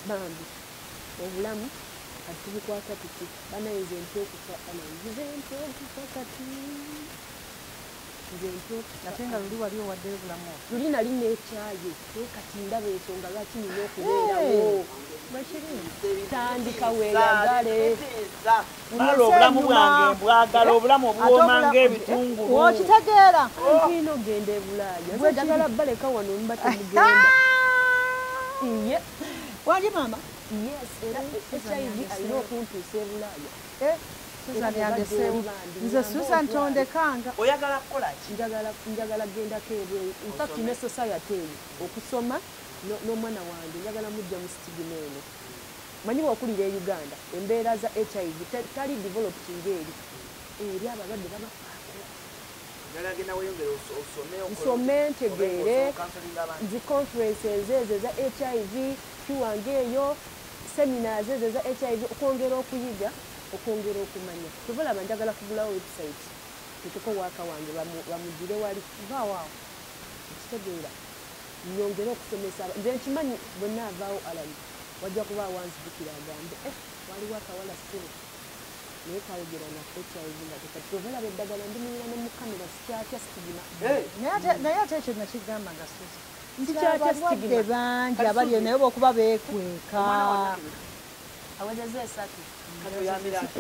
Bambi obulamu kati tubukwata tuti banaye nze ntya okufa, nze ntya okufa kati nze ntya okufa. Ate nga luli wali owaddeyo obulamu obwo. Luli nali neekyaye naye kati ndaba ensonga lwaki nina okubeerawo. Tandika weeyagale. Mala obulamu bwange mbwagala, obulamu obuwooma ng'ebitungulu. Okitegeera. Ntulina okugenda e Bulaaya. Nze njagala baleka wano muba temugenda. Iye. Wali maama? Yes, era HIV alina okuntuusa e Bulaaya. Susan yandeseewo. Nze Susan tondekanga. Oyagala kukola ki? Njagala gendako ebweru. In fact ne society eyo okusoma n'omwana wange njagala mujja mu stigma eno. Manyi bw'okulira e Uganda embeera za HIV tali developed ng'eri. Eri abalwadde babafaako. Njagala genda weeyongere osome. Nsome ntegeere zi conferences ezo eza HIV kiwange eyo seminars ezo eza HIV okwongera okuyiga okwongera okumanya. Kyova olaba njagala kugulawo website tutuko waaka wange bamugire wali vawaawo. Ekitegeera nyongere okusomesa. Nze nkimanyi bonna avaawo Alan wajja kuba awanzijukira agambe waliwo akawala ssebo naye kayogera na HIV nga tekati. Kyova olaba eddagala ndimuyira ne mu kamera sikyatya stigma. Naye ate ekyo nakigamba nga Susan nti abalwadde bangi abali naye bw'okuba beekweka. Awezezza 3. Tamira 3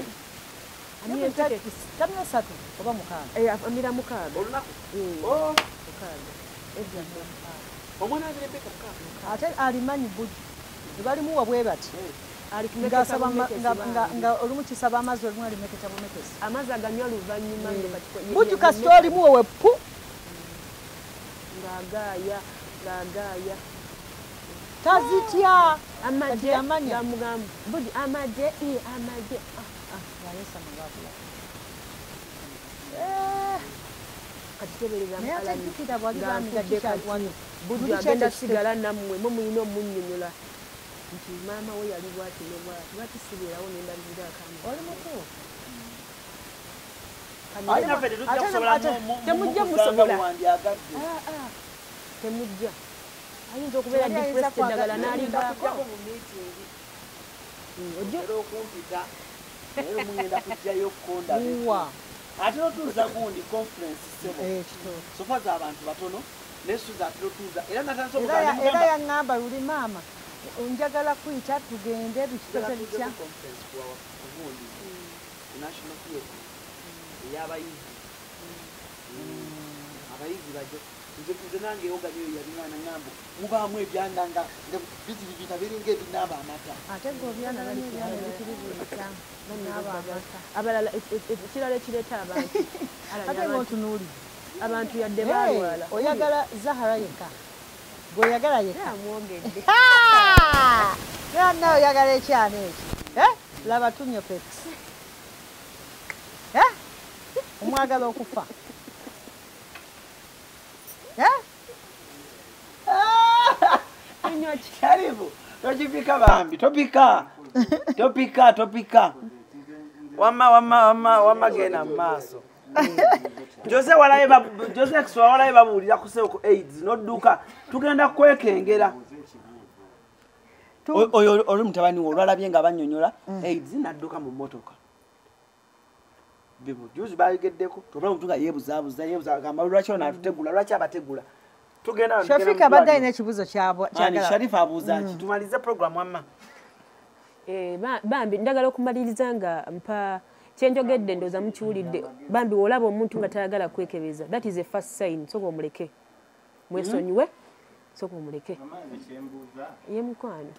oba 6. Amira 6. Olunaku? 6. Omwana amira empeka 6. Ate alimanyi bugi. Balimuwa bwe bati. Nga olumu kisaba amazzi olumu alimeketa bumekesi. Amazzi aganywa luvannyuma nga kati. Bugi kasita olimuwa wepu. Ng'agaaya ng'agaaya. Tazitya. Amagye gamugamba bugi amagye amagye. Kati tebereza bugi agenda sigala nammwe mwe mulina omunnyonnyola nti maama we yali bw'ati ne bw'ati lwaki sibeerawo ne ndabirira akaana. Oli mutuufu. Temujja musobola. Temujja. Ayinza okubeera depressed eddagala n'alivaako. Ojja okumpita naye mugenda kujjayo okukonda. Ate otuuza gundi conference ssebo. Sofa z'abantu batono ne Susan ate otuuza era natandise okugamba. Era yaŋŋamba luli maama njagala kuyita tugende bikitose bitya. Conference ku gundi National Theatre ey'abayizi. Abayizi bajja nze nange oganyo yabingana ngambo mubaamu ebyanda nga bitibita biringa ebinaaba amata. Ate gwe obyanda n'ebyanda bitibita binaaba amata. Abalala ekirala ekireeta abantu. Ate ng'otunuulidde. Abantu yadde baalwala. Oyagala Zahara yekka. Gw'oyagala yekka. Amwogedde. Nawe oyagala ekyana ekyo. Laba tunyopex. Omwagala okufa. Karibu. Tokipika bambi, topika. Topika, topika. Wamma wamma wamma wamma genda mu maaso. Jose walaye Jose Kiswa walaye babuulira ku seko AIDS n'odduka tugenda kwekengera. Oyo oli mutabani wo olwalabye nga bannyonnyola AIDS n'adduka mu mmotoka. Bibu juzi bayogeddeko tobala omuntu nga yeebuzaabuza yeebuza agamba lwaki ono atutegula lwaki abategula. Tugenda Shafika abadde alina ekibuuzo kyagala. Sharifa abuuza ki? Tumalize program wamma. Bambi njagala okumaliriza nga mpa kyenjogedde ndowooza mukiwulidde. Bambi olaba omuntu nga tayagala kwekebeza, that is a first sign. Sooka omuleke mwesonyiwe, sooka omuleke. Ye mukwano.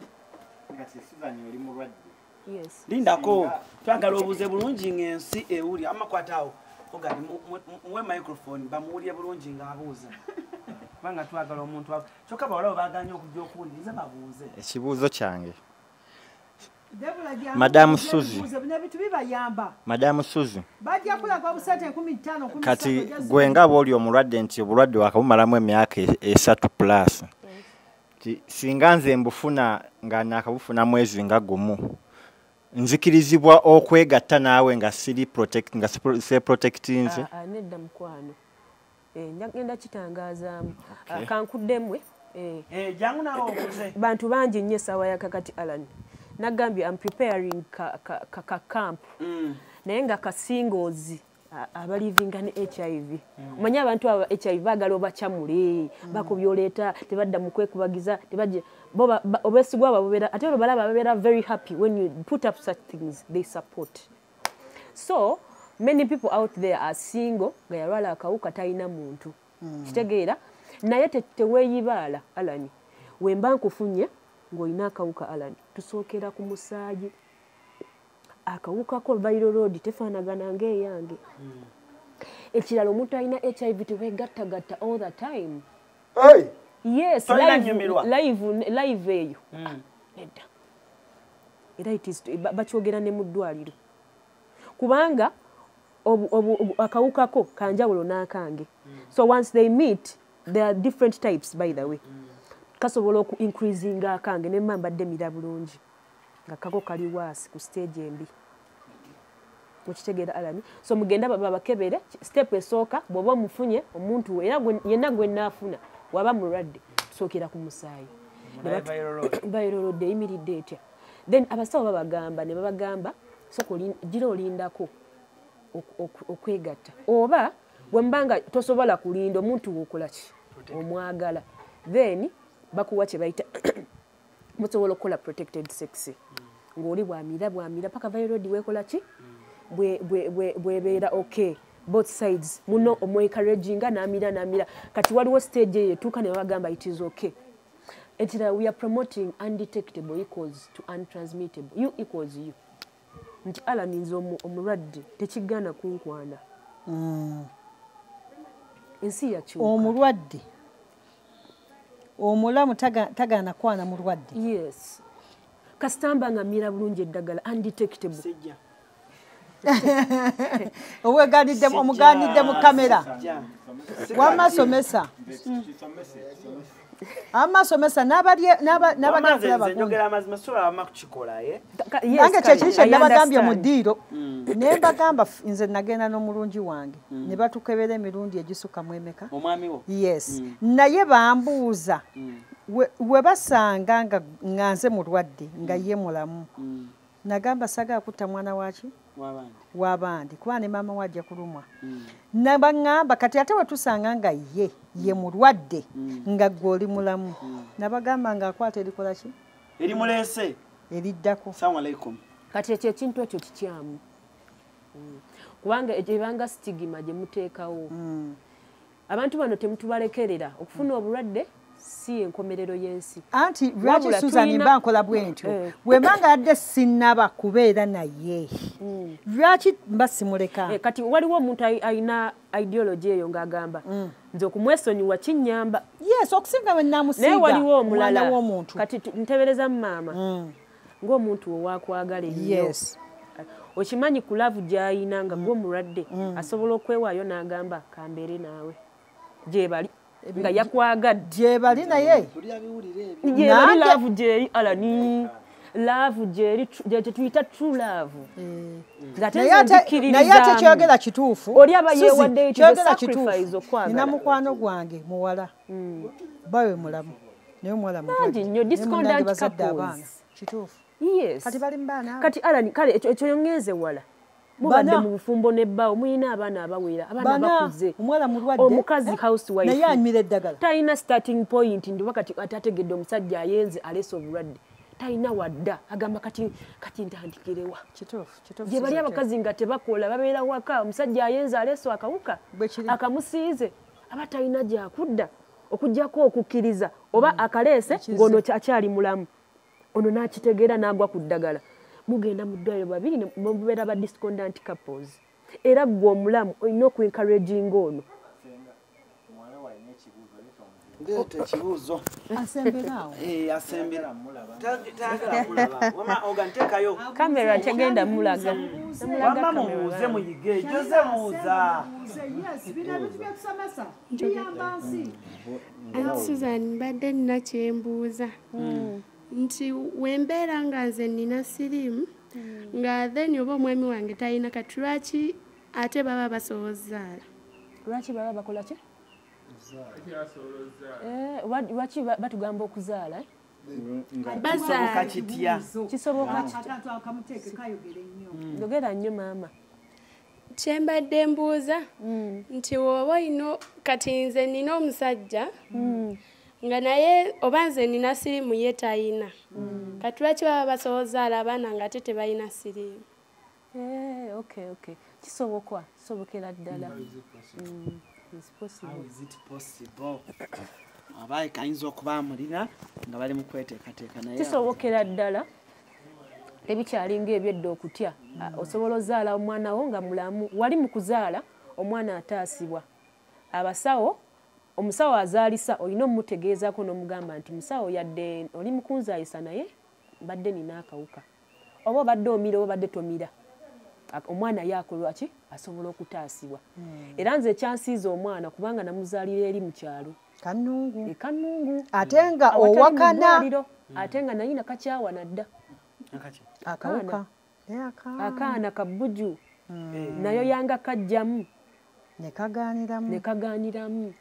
Yes. Lindako twagala obuuze bulungi ng'ensi ewulira. Amakwata awo ogandi muwe microphone bamuwulire bulungi ng'abuuza. Kubanga twagala omuntu kyokka bawala baaganye okujja okuwuliriza babuuze. Ekibuuzo kyange Madam Suzy, Madam Suzy, kati gwe nga bw'oli omulwadde nti obulwadde wakabumalamu emyaka 3 plus, singa nze mbufuna nga naakabufuna mwezi nga gumu, nzikirizibwa okwegatta naawe nga siri protect, nga se protectinze? Nedda mukwano. Ngenda kitangaazaamu. Kankuddemwe. Jangu nawe obuuze. Bantu bangi nnyo essaawa ya kakati Alan. Nagambye I'm preparing ka camp. Naye nga ka singles abalivinga ne HIV. Omanyi abantu aba HIV baagala obakyamule, bakubyoleeta, tebadda mu kwekubagiza, tebajja bo obesigwa babeera ate olwo babeera very happy when you put up such things, they support. So many people out there are single nga yalwala akawuka talina muntu. Kitegeera naye teweeyibaala Alan. Wemba nkufunye ng'olina akawuka Alan, tusookera ku musaayi. Akawuka ko viral load tefaanagana ng'eyange. Ekirala omuntu alina HIV teweegattagatta all the time. Hey! Yes, live eyo. Nedda. Era it is bakyogera ne mu ddwaliro. Kubanga akawuka ko kanjawulo n'akange. So once they meet, there are different types by the way. Kasobola oku increasinga akange ne mba mbadde mira bulungi. Nga kako kali waasi ku stage embi. Okitegeera Alan? So mugenda babakebere, step esooka bw'oba omufunye omuntu era yenna gwe nnaafuna waba mulwadde tusookera ku musaayi. Viral load eyimiridde etya? Then abasawo babagamba ne babagamba sooka gira olindako okwegatta oba bwe mbanga tosobola kulinda omuntu w'okola ki omwagala, then bakuwa kye bayita musobola okukola protected sex. Ng'oli bwamira paka viral load weekola ki bwebeera okay both sides muno omwencouraginga n'amira. Kati waliwo stage eyo etuuka ne babagamba it is okay. Ekirala we are promoting undetectable equals to untransmittable. U equals U. Nti Alan nze omulwadde tekigaana kunkwana. Ensi yakyuka. Omulwadde omulamu tagaana kwana mulwadde. Yes. Kasitamba nga mmira bulungi eddagala undetectable. Sijja. Oweganidde omuganidde mu kamera. Wamma somesa. Amma somesa n'abagenda nze njogera amazima sobola wamma kukikola ye. Nange kyekiri kye nabagambye mu ddiiro. Ne mbagamba nze nagenda n'omulungi wange ne batukebera emirundi egisukka mu emeka. Omwami wo? Yes. Naye bambuuza we basanga nga nze mulwadde nga ye mulamu. Nagamba saagala kutta mwana waki? W'abandi kuba ne maama we ajja kulumwa. Nabaŋŋamba kati ate we tusanga nga ye mulwadde nga ggwe oli mulamu. Nabagamba ng'akwata erikola ki? Erimuleese. Eriddako. Assalamu alaikum. Kati ekyo ekintu ekyo kikyamu. Kubanga ebanga stigma gye muteekawo. Abantu bano temutubalekerera okufuna obulwadde si enkomerero y'ensi. Anti lwaki Susan mba nkola bwe ntyo? Bwe mba nga yadde sinnaba kubeera naye. Lwaki mba simuleka? Kati waliwo omuntu alina ideology eyo ng'agamba nze okumwesonyiwa kinnyamba. Yes, okusinga bwe nnamusiiga. Naye waliwo omulala omwana w'omuntu. Kati ntebereza maama ng'omuntu owakwagala ennyo. Yes. Okimanyi ku love gy'ayina nga gwe omulwadde asobola okwewaayo n'agamba kambeere naawe. Gye bali. Nga yakwagadde. Gye bali naye. Gye bali love gyeri Alani. Love gyeri gye tuyita true love. Naye ate kyogera kituufu. Oli aba yeewadde it is a sacrifice okwagala. Nina mukwano gwange muwala. Bawe mulamu. Naye omuwala mulwadde. Bangi nnyo discordant couples. Kituufu. Yes. Kati bali mu baana. Kati Alani kale ekyo yongenze wala. Mubadde mu bufumbo n'ebbaawo muyina abaana abawera, abaana bakuze. Omuwala mulwadde. Omukazi housewife. Naye anyumira eddagala. Talina starting point ndi wakati atategedde omusajja ayenze aleese obulwadde. Talina wadda agamba kati ntandikirewa. Kituufu, kituufu. Gye bali abakazi nga tebakola babeera waka omusajja ayenze aleese akawuka akamusiize aba talina gyakudda okuggyako okukkiriza oba akaleese ng'ono akyali mulamu. Ono n'akitegeera n'agwa ku ddagala. Mugenda mu ddwaliro babiri ne mubeera ba discordant couples. Era ggwe omulamu olina okuencouraginga ono. Ndeeta ekibuuzo. Asembera awo. Asembera. Tayagala mulaba. Wamma oga nteekayo. Kamera tegenda mulaga. Wamma mubuuze muyige. Jose mubuuza. Yes, bino ebintu byetusomesa biyamba nsi. Susan mbadde nina kye mbuuza. Nti wembeera nga nze nina siriimu nga then oba omwami wange talina kati lwaki ate baba basobozaala? Lwaki baba bakola ki? Lwaki batugamba okuzaala? Kisoboka kitya? Kisoboka kitya? Yogera nnyo maama. Kyembadde mbuuza nti woba olina kati nze nina omusajja nga naye oba nze nina siriimu ye tayina. Kati lwaki baba basobozaala abaana nga ate tebalina siriimu? Okay. Kisoboka, kisobokera ddala. It's possible. How is it possible? Abaye kayinza okuba amulina nga bali mu kweteekateeka naye. Kisobokera ddala. Tebikyalinga ebyedda okutya. Osobola ozaala omwana wo nga mulamu. Wali mu kuzaala omwana ataasibwa. Abasawo, omusawo azaalisa olina omutegeezaako n'omugamba nti musawo yadde oli mu kunzaalisa naye mbadde nina akawuka. Oba obadde omira oba obadde tomira. Omwana yakolwa ki? Asobola okutaasibwa. Era nze ekyansiiza omwana kubanga namuzaalira eri mu kyalo. Kannungu. Kannungu. Ate nga owakana. Ate nga naye nakakyawa nadda. Akawuka. Akaana kabbuju. Nayo yanga kajjamu. Ne kagaaniramu.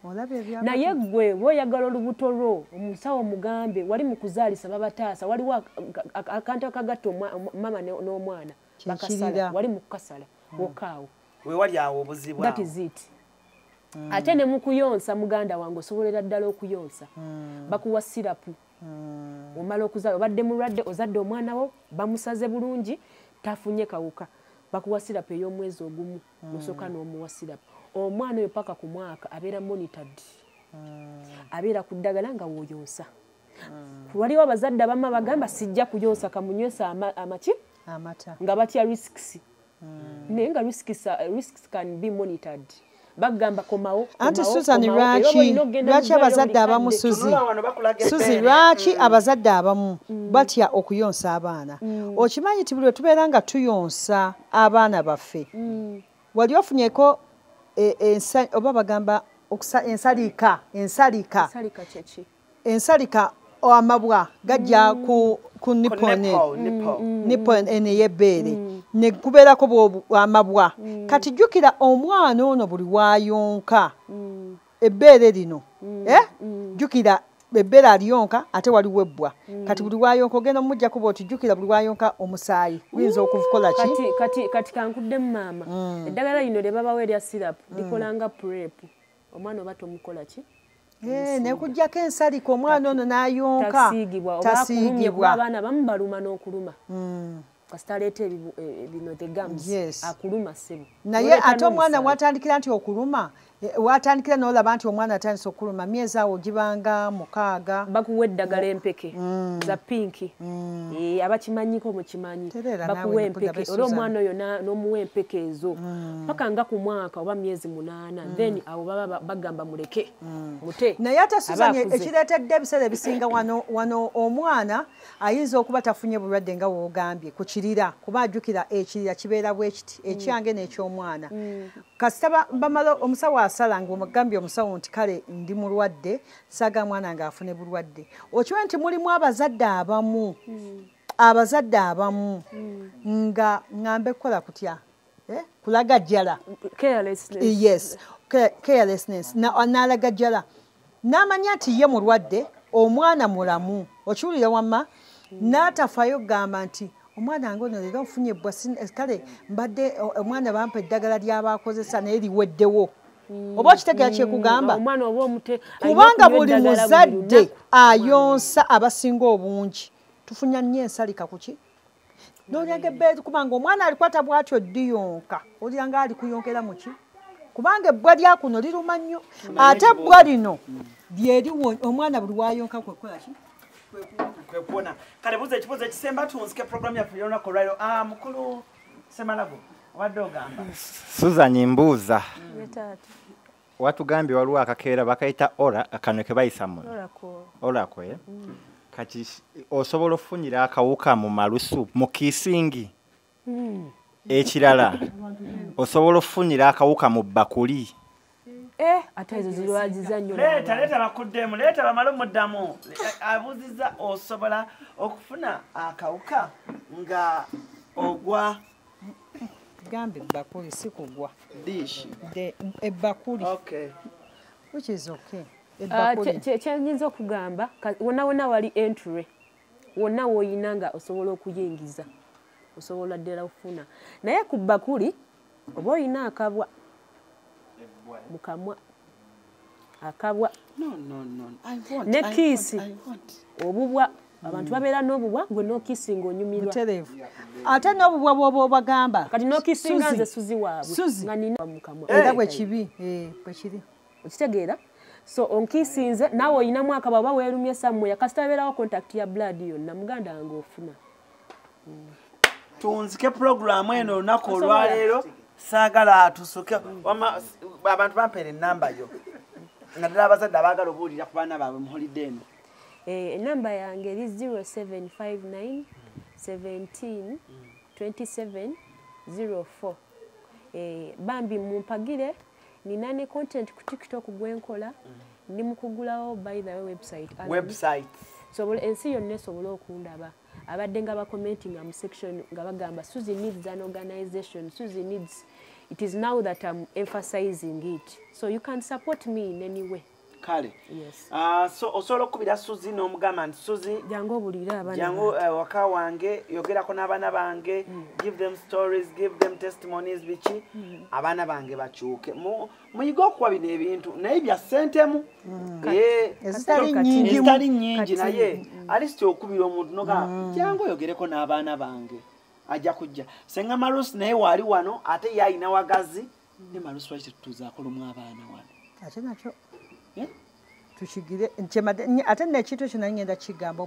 Naye ggwe bw'oyagala olubuto lwo omusawo mugambe wali mu kuzaalisa babataasa waliwo akantu akagatta maama n'omwana bakasala wali mu kukasala wokka awo. We wali awo obuzibu awo. That is it. Ate ne mu kuyonsa muganda wange osobolera ddala okuyonsa. Bakuwa sirapu. Omala okuzaala obadde mulwadde ozadde omwana wo bamusaze bulungi tafunye kawuka. Bakuwa sirapu ey'omwezi ogumu nosooka n'omuwa sirapu. Omwana oyo paka ku mwaka abeera monitored. Abeera ku ddagala nga w'oyonsa. Waliwo abazadde abamu abagamba sijja kuyonsa kamunywesa amaki? Amata. Nga batya risks. Naye nga risks can be monitored. Bagamba komawo. Anti Susan lwaki abazadde abamu Suzy? Suzy lwaki abazadde abamu batya okuyonsa abaana? Okimanyi nti buli lwe tubeera nga tuyonsa abaana baffe. Wali ofunyeko oba bagamba ensalika. Ensalika kyeki? Ensalika amabwa gajja ku nipple ene y'ebbeere ne kubeerako amabwa. Kati jjukira omwana ono buli waayonka ebbeere lino jjukira ebbeere aliyonka ate waliwo ebbwa. Kati buli waayonka ogenda omuggyako bw'oti jjukira buli waayonka omusaayi guyinza okukola ki? Kati kankuddemu maama. Eddagala lino lye babawa erya syrup likola nga prep. Omwana oba tomukola ki? Nekujjako ensalika omwana ono n'ayonka. Tasiigibwa. Oba akulumye kuba abaana bamu baluma n'okuluma. Kasita aleeta bino the gums. Akuluma ssebo. Naye ate omwana watandikira nti okuluma, watandikira n'olaba nti omwana atandise okuluma myezi awo gibanga 6. Bakuwa eddagala empeke za pinki. Abakimanyiko mukimanyi. Bakuwa empeke. Era omwana oyo n'omuwa empeke ezo. Paka nga ku mwaka oba myezi 8. Then awo baba bagamba muleke. Mute. Naye ate Susan ekireetedde ebiseera ebisinga wano omwana ayinza okuba tafunye bulwadde nga w'ogambye ku kirira kuba ajjukira ekirira kibeera bwe kiti ekyange n'eky'omwana. Kasita bamala omusawo asala ng'omugambye omusawo nti kale ndi mulwadde saaga mwana nga afune bulwadde. Okimanyi nti mulimu abazadde abamu nga ŋŋambe kukola kutya? Kulagajjala. Carelessness. Yes, carelessness. N'alagajjala. N'amanya nti ye mulwadde omwana mulamu. Okiwulira wamma? N'atafaayo kugamba nti omwana wange ono leero nfunye ebbwa kale mbadde omwana bampa eddagala ly'abakozesa naye liweddewo. Oba okitegeera kyekugamba? Kubanga buli muzadde ayonsa abasinga obungi. Tufunya nnyo ensalika ku ki? N'olyanga ebbeere kubanga omwana alikwata bw'atyo ddiyonka. Olya nga ali kuyonkera mu ki? Kubanga ebbwa lya kuno liruma nnyo. Ate ebbwa lino lyeriwo omwana buli wayonka kwe kukola ki? Kwekuona. Kale buuza ekibuuzo ekisemba tuwunzike programu yaffe y'olunaku olwaleero. Mukulu Ssemalago obadde ogamba. Susan mbuuza. Watugambye waliwo akakeera bakayita ora kano ke bayisa muno. Oracle. Kati osobola okufunira akawuka mu malusu mu kisingi. Ekirala osobola okufunira akawuka mu bbakuli. Ate ezo zirwaziza nnyo. Leeta bakuddemu, leeta bamale omuddamu. Abuuzizza osobola okufuna akawuka nga ogwa Gambe ebbakuli si kugwa. Dish. Ebbakuli. Okay. Which is okay. Kyenyinza okugamba wonna wonna wali entry, wonna woyina nga osobola okuyingiza, osobola ddala okufuna. Naye ku bbakuli oba oyina akabwa mukamwa, akabwa ne kiisi obubwa. Abantu babeera n'obubwa gwe n'okisinga onyumirwa. Ate n'obubwa bw'oba obagamba kati n'okisinga nze Suzi waabwe nga nina mukamwa. Era bwe kibi, bwe kiri. Okitegeera? So onkisinze naawe oyinamu akabwa oba weerumye somewhere, kasita abeerawo contact ya blood yonna muganda wange ofuna. Tunzike pulogulaamu eno olunaku olwaleero, saagala tusuke. Abantu bampeera ennamba yo, naddala abazadde abaagala obuwulira ku baana baabwe mu holiday eno. Enamba yange eri 0759 17 27 04. Bambi mumpagire, nina ne content ku TikTok gwenkola, ndi mukugulawo by the way website. Website. Sobola ensi yonna esobola okundaba. Abadde nga bakomentinga mu section nga bagamba Suzy needs an organization, Suzy needs. It is now that I'm emphasizing it. So you can support me in any way. Kale. Yes. So osobola okukubira Suzy n'omugamba nti Suzy jangu obuulire abaana, jangu waka wange, yogerako n'abaana bange, give them stories, give them testimonies, biki abaana bange bakyuke. Muyige okuwa bino ebintu naye bya ssentemu ezitali nnyingi, naye alisiti okubira omuntu nogamba jangu oyogereko n'abaana bange, ajja kujja. Senga Marusi naye waali wano ate ye ayina wagazi. Ne Marusi lwaki tetutuuzaako lumu abaana wano? Ate nakyo tukigire ate n'ekintu ekyo naye ngenda kigamba.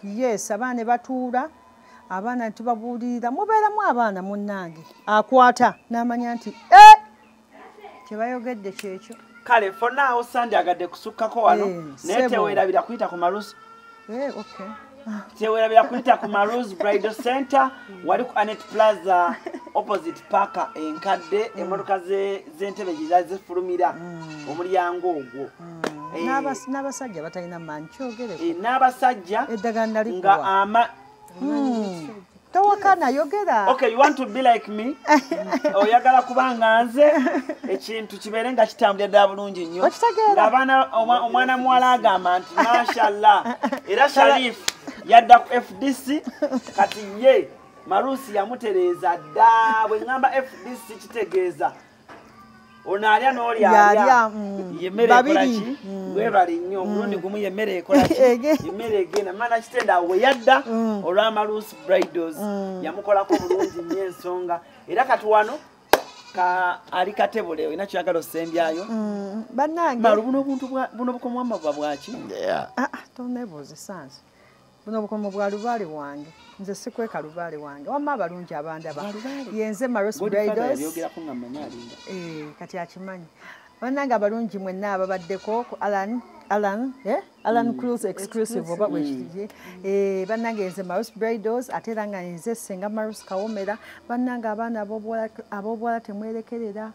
Yes, abaana ne batuula, abaana tubabuulirira, mubeeramu abaana munnange akwata n'amanya nti kyebayogedde kyekyo. Kale for now sandyagadde kusukkako wano, naye teweerabira kuyita ku Marusi. Okay. Tewerabira kuyita ku Marusi Bridal Center, wali ku Anet Plaza opposite Parker enkadde, emmotoka z'entebe gye zifulumira omulyango ogwo. N'abasajja batalina maanyi, kyogereko. N'abasajja eddagala nalikuwa nga ama towakana, yogera. Okay, you want to be like me? Oyagala kubanga nze ekintu kibeere nga kitambulira ddala bulungi nnyo. Abaana omwana muwala agamba nti mashallah, era Sharif yadda ku FDC, kati ye Marusi yamutereeza dda. Bwe ŋŋamba FDC kitegeeza ono alya n'oli alya, yemmere ekola ki? Weebale nnyo, omulundi gumu yemmere ekola ki? Emmere egenda. Mana Kitende awo we yadda olwa Marusi Bridals yamukolako bulungi nnyo ensonga. Era kati wano ali katebule, olina ky'oyagala osembyayo? Bannange Maru, buno obuntu buno bukomo amabuba bwaki? Tonneebuuze sansi. Buno bukomo bwa lubaale wange, nze sikweka lubaale wange. Wamma abalungi abandaba yenze Marusi Bridals. Kati akimanyi. Bannange abalungi mwenna ababaddeko ku Alan Cruz exclusive oba bwekiri. Bannange nze Marusi Bridals, ate era nga nze Ssenga Marusi Kawomera. Bannange abaana ab'obuwala temwerekerera,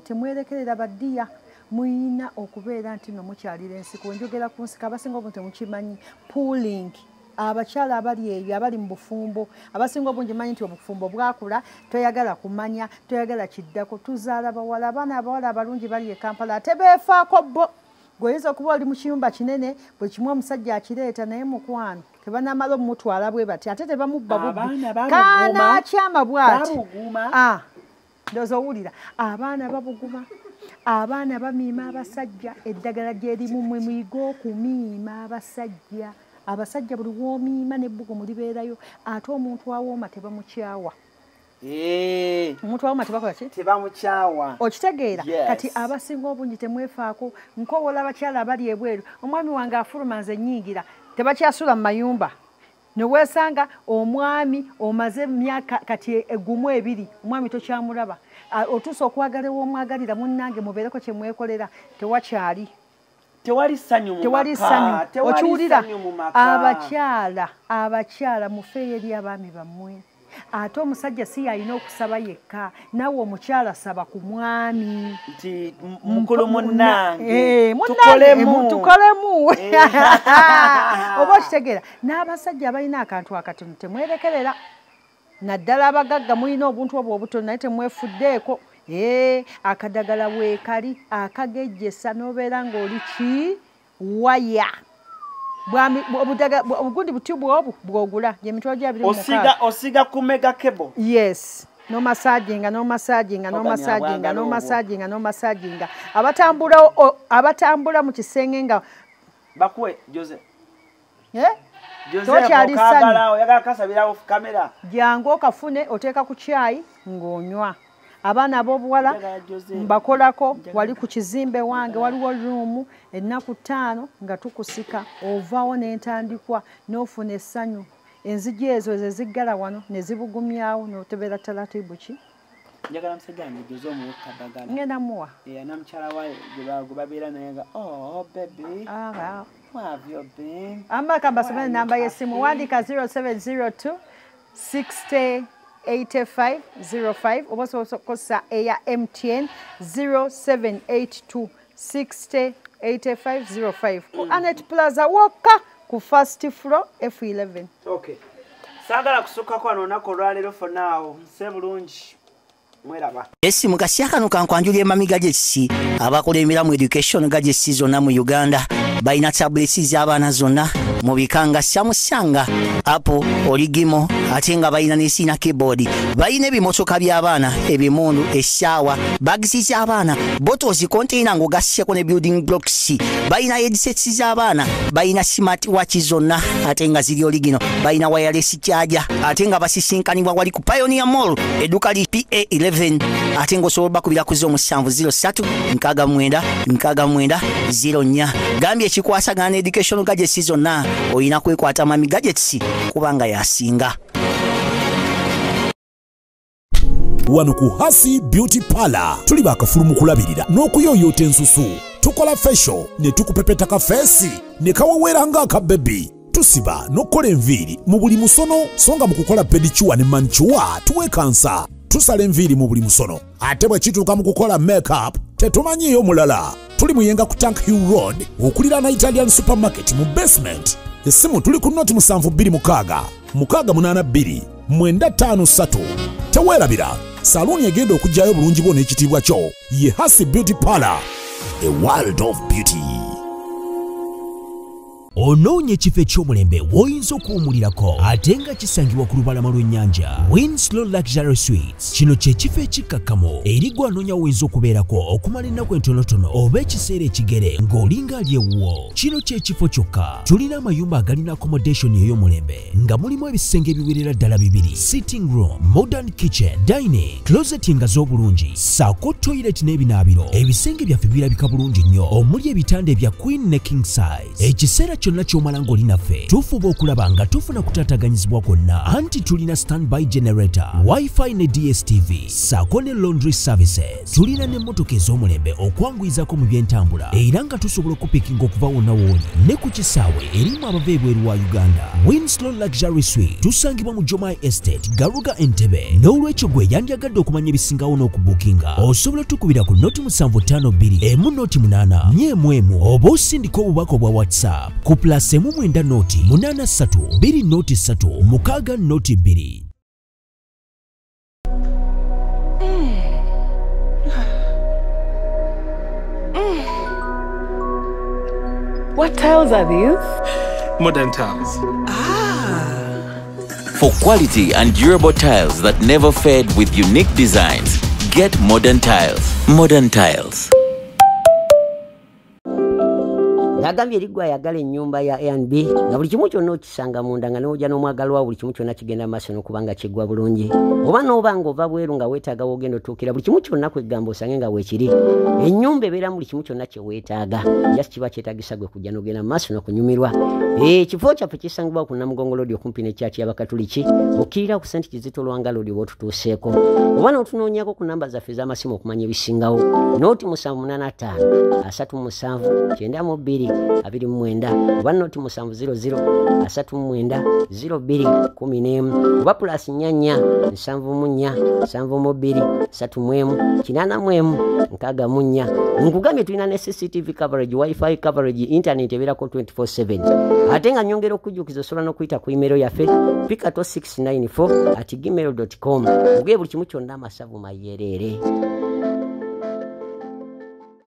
temwerekerera baddiya. Muyina okubeera nti no mukyalira ensiko. Njogera ku nsiko, abasinga obungi temukimanyi. Pooling, abakyala abali eyo abali mu bufumbo, abasinga obungi manyi nti obufumbo bwakula, toyagala kumanya, toyagala kiddako. Tuzaala bawala, abaana abawala abalungi bali e Kampala ate beefaako bo. Gweoyinza okuba oli mu kiyumba kinene, buli kimu omusajja akireeta, naye mukwano tebanamala omutwala bwe bati, ate tebamubba bubbi, kaanaakyama bw'ati. Ndowooza owulira abaana babuguma, abaana bamiima abasajja. Eddagala gyerimu mwe muyige okumiima abasajja. Abasajja buli w'omiima n'ebbugumu libeerayo, ate omuntu awooma tebamukyawa. Omuntu awooma tebakola ki? Tebamukyawa. Okitegeera? Kati abasinga obungi temwefaako. Nkoowola abakyala abali ebweru, omwami wange afuluma nze nnyingira, tebakyasula mu mayumba. Ne weesanga omwami omaze emyaka kati egumu ebiri, omwami tokyamulaba. Otuuse okwagala ew'omwagalira, munnange mubeereko kye mwekolera, tewakyali. Tewali ssanyu mu maka. Okiwulira? Abakyala, abakyala mufeeyo eri abaami bammwe. Ate omusajja si yalina okusaba yekka, naawe omukyala saba ku mwami nti mukulu munnange tukolemu. Oba okitegeera? N'abasajja abalina akantu akatono temwerekerera, naddala abagagga mulina obuntu obwo obutono naye temwefuddeeko. Akadagala weekali akagejjesa n'obeera ng'oli ki waya. Obugundi butubu obu bwogula gyemitwalo gya 26. Osiga ku mega cable. Yes. No massaginga, no massaginga, no massaginga, no massaginga, no massaginga. Abatambula mu kisenge nga bakuwe Jose. Jose okagala oyagala kasabira off camera. Jangu okafune oteeka ku chai ng'onywa. Abaana ab'obuwala mbakolako wali ku kizimbe wange waliwo room ennaku 5 nga tukusika ovaawo n'entandikwa n'ofuna essanyu. Enzigi ezo ze ziggala wano ne zibugumyawo n'otebeera talatibu ki. Njagala musajja wange Jose omuwe kadagala. Ngenda muwa. Na mukyala waye gwe babeera naye nga oh baby. Where have you been? Amaka mbasomere namba y'essimu wandika 0702 60 8505 oba osobola okukozesa eya MTN 0782 60 8505 ku Anet Plaza wokka ku first floor F11. Okay. Saagala kusukkako wano olunaku olwaleero for now. Nse bulungi. Mweraba. Esi mukasyakano kankwanjulye Mami Gadgets abakulembera mu education gadgets zonna mu Uganda. Balina tablets z'abaana zonna mu bikanga Samsung, Apple, Origimo, ate nga balina ne sina keyboard. Balina ebimotoka by'abaana, ebimundu, essaawa, bags z'abaana, bottles, container ng'ogasseko ne building blocks. Balina headsets z'abaana, balina smart watch zonna ate nga ziri original. Balina wireless charger ate nga basisinkanibwa wali ku Pioneer Mall, edduka li PA11 ate ng'osobola bakubira ku 0703 69 69 04. Gambye ekikwasagana education gadgets zonna olina kwekwata Mami Gadgets kubanga yasinga. Wano ku Hasi Beauty Parlor tuli bakafulu mu kulabirira n'okuyoyota ensusu. Tukola facial ne tukupepeta ka face ne kawewera nga aka baby. Tusiba n'okukola enviiri mu buli musono, songa mu kukola pedicure ne manicure tuwekansa. Tusala enviiri mu buli musono. Ate bwe kituuka mu kukola makeup tetumanyiiyo mulala. Tuli Muyenga ku Tank Hill Road okuliraana Italian Supermarket mu basement. Essimu tuli ku noti 726 682 953. Teweerabira saluuni egenda okuggyayo bulungi bwo n'ekitiibwa kyo ye Hasi Beauty Parlor, a world of beauty. Onoonya ekifo eky'omulembe w'oyinza okuwummulirako ate nga kisangibwa ku lubalama lw'ennyanja. Winslow Luxury Suites. Kino kye kifo ekikkakkamu eri gwe anoonya w'oyinza okubeerako okumala ennaku entonotono oba ekiseera ekigere ng'olinga ali ewuwo. Kino kye kifo kyokka. Tulina amayumba agalina accommodation ey'omulembe nga mulimu ebisenge ebiwerera ddala bibiri, sitting room, modern kitchen, dining, closet nga z'obulungi, ssaako toilet n'ebinaabiro. Ebisenge byaffe birabika bulungi nnyo omuli ebitanda ebya queen ne king size. Ekiseera kyonna ky'omala ng'oli naffe tufuba okulaba nga tufuna kutaataganyizibwa kwonna, anti tulina standby generator, wifi ne DSTV, ssaako ne laundry services. Tulina n'emmotoka ez'omulembe okwanguyizako mu by'entambula era nga tusobola okupikinga okuva wonna w'oli ne ku kisaawe erimu abava ebweru wa Uganda. Winslow Luxury Suite tusangibwa mu Jomai Estate, Garuga, Entebbe. N'olwekyo gwe yandyagadde okumanya ebisingawo n'okubukinga osobola tukubira ku noti 752 emu noti 8 4 1 oba osindika obubaka obwa WhatsApp ku plus 9 noti 83 2 noti 3 6 noti 2. What tiles are these? Modern tiles. For quality and durable tiles that never fade with unique designs, get Modern Tiles. Modern Tiles. Nagambye eriggwa ayagala ennyumba ya A&B nga buli kimu kyonna okisanga munda nga n'ojja n'omwagalwa buli kimu kyonna kigenda mu maaso n'okuba nga kiggwa bulungi. Oba n'oba ng'ova bweru nga weetaaga w'ogenda otuukira buli kimu kyonna kwegamba osange nga weekiri. Ennyumba ebeeramu buli kimu kyonna kye weetaaga. Just kiba kyetaagisa gwe kujja n'ogenda mu maaso n'okunyumirwa. Ekifo kyaffe kisangibwa ku Namugongo Road okumpi ne kyaki y'Abakatuliki, okkirira ku St. Kizito Lwanga Road oba otutuuseeko. Oba n'otunoonyaako ku namba zaffe ez'amasimu okumanya ebisingawo. Nooti 785 37 92 02 29 oba noti 700 39 02 11 oba plus 44 74 72 31 81 64. Nkugambye tulina ne CCTV coverage, wifi coverage, internet ebeerako 24/7. Ate nga nyongera okujjukiza, osobola n'okuyita ku email yaffe pikato694@gmail.com. Ogeye buli kimu kyonna amasavu mayereere.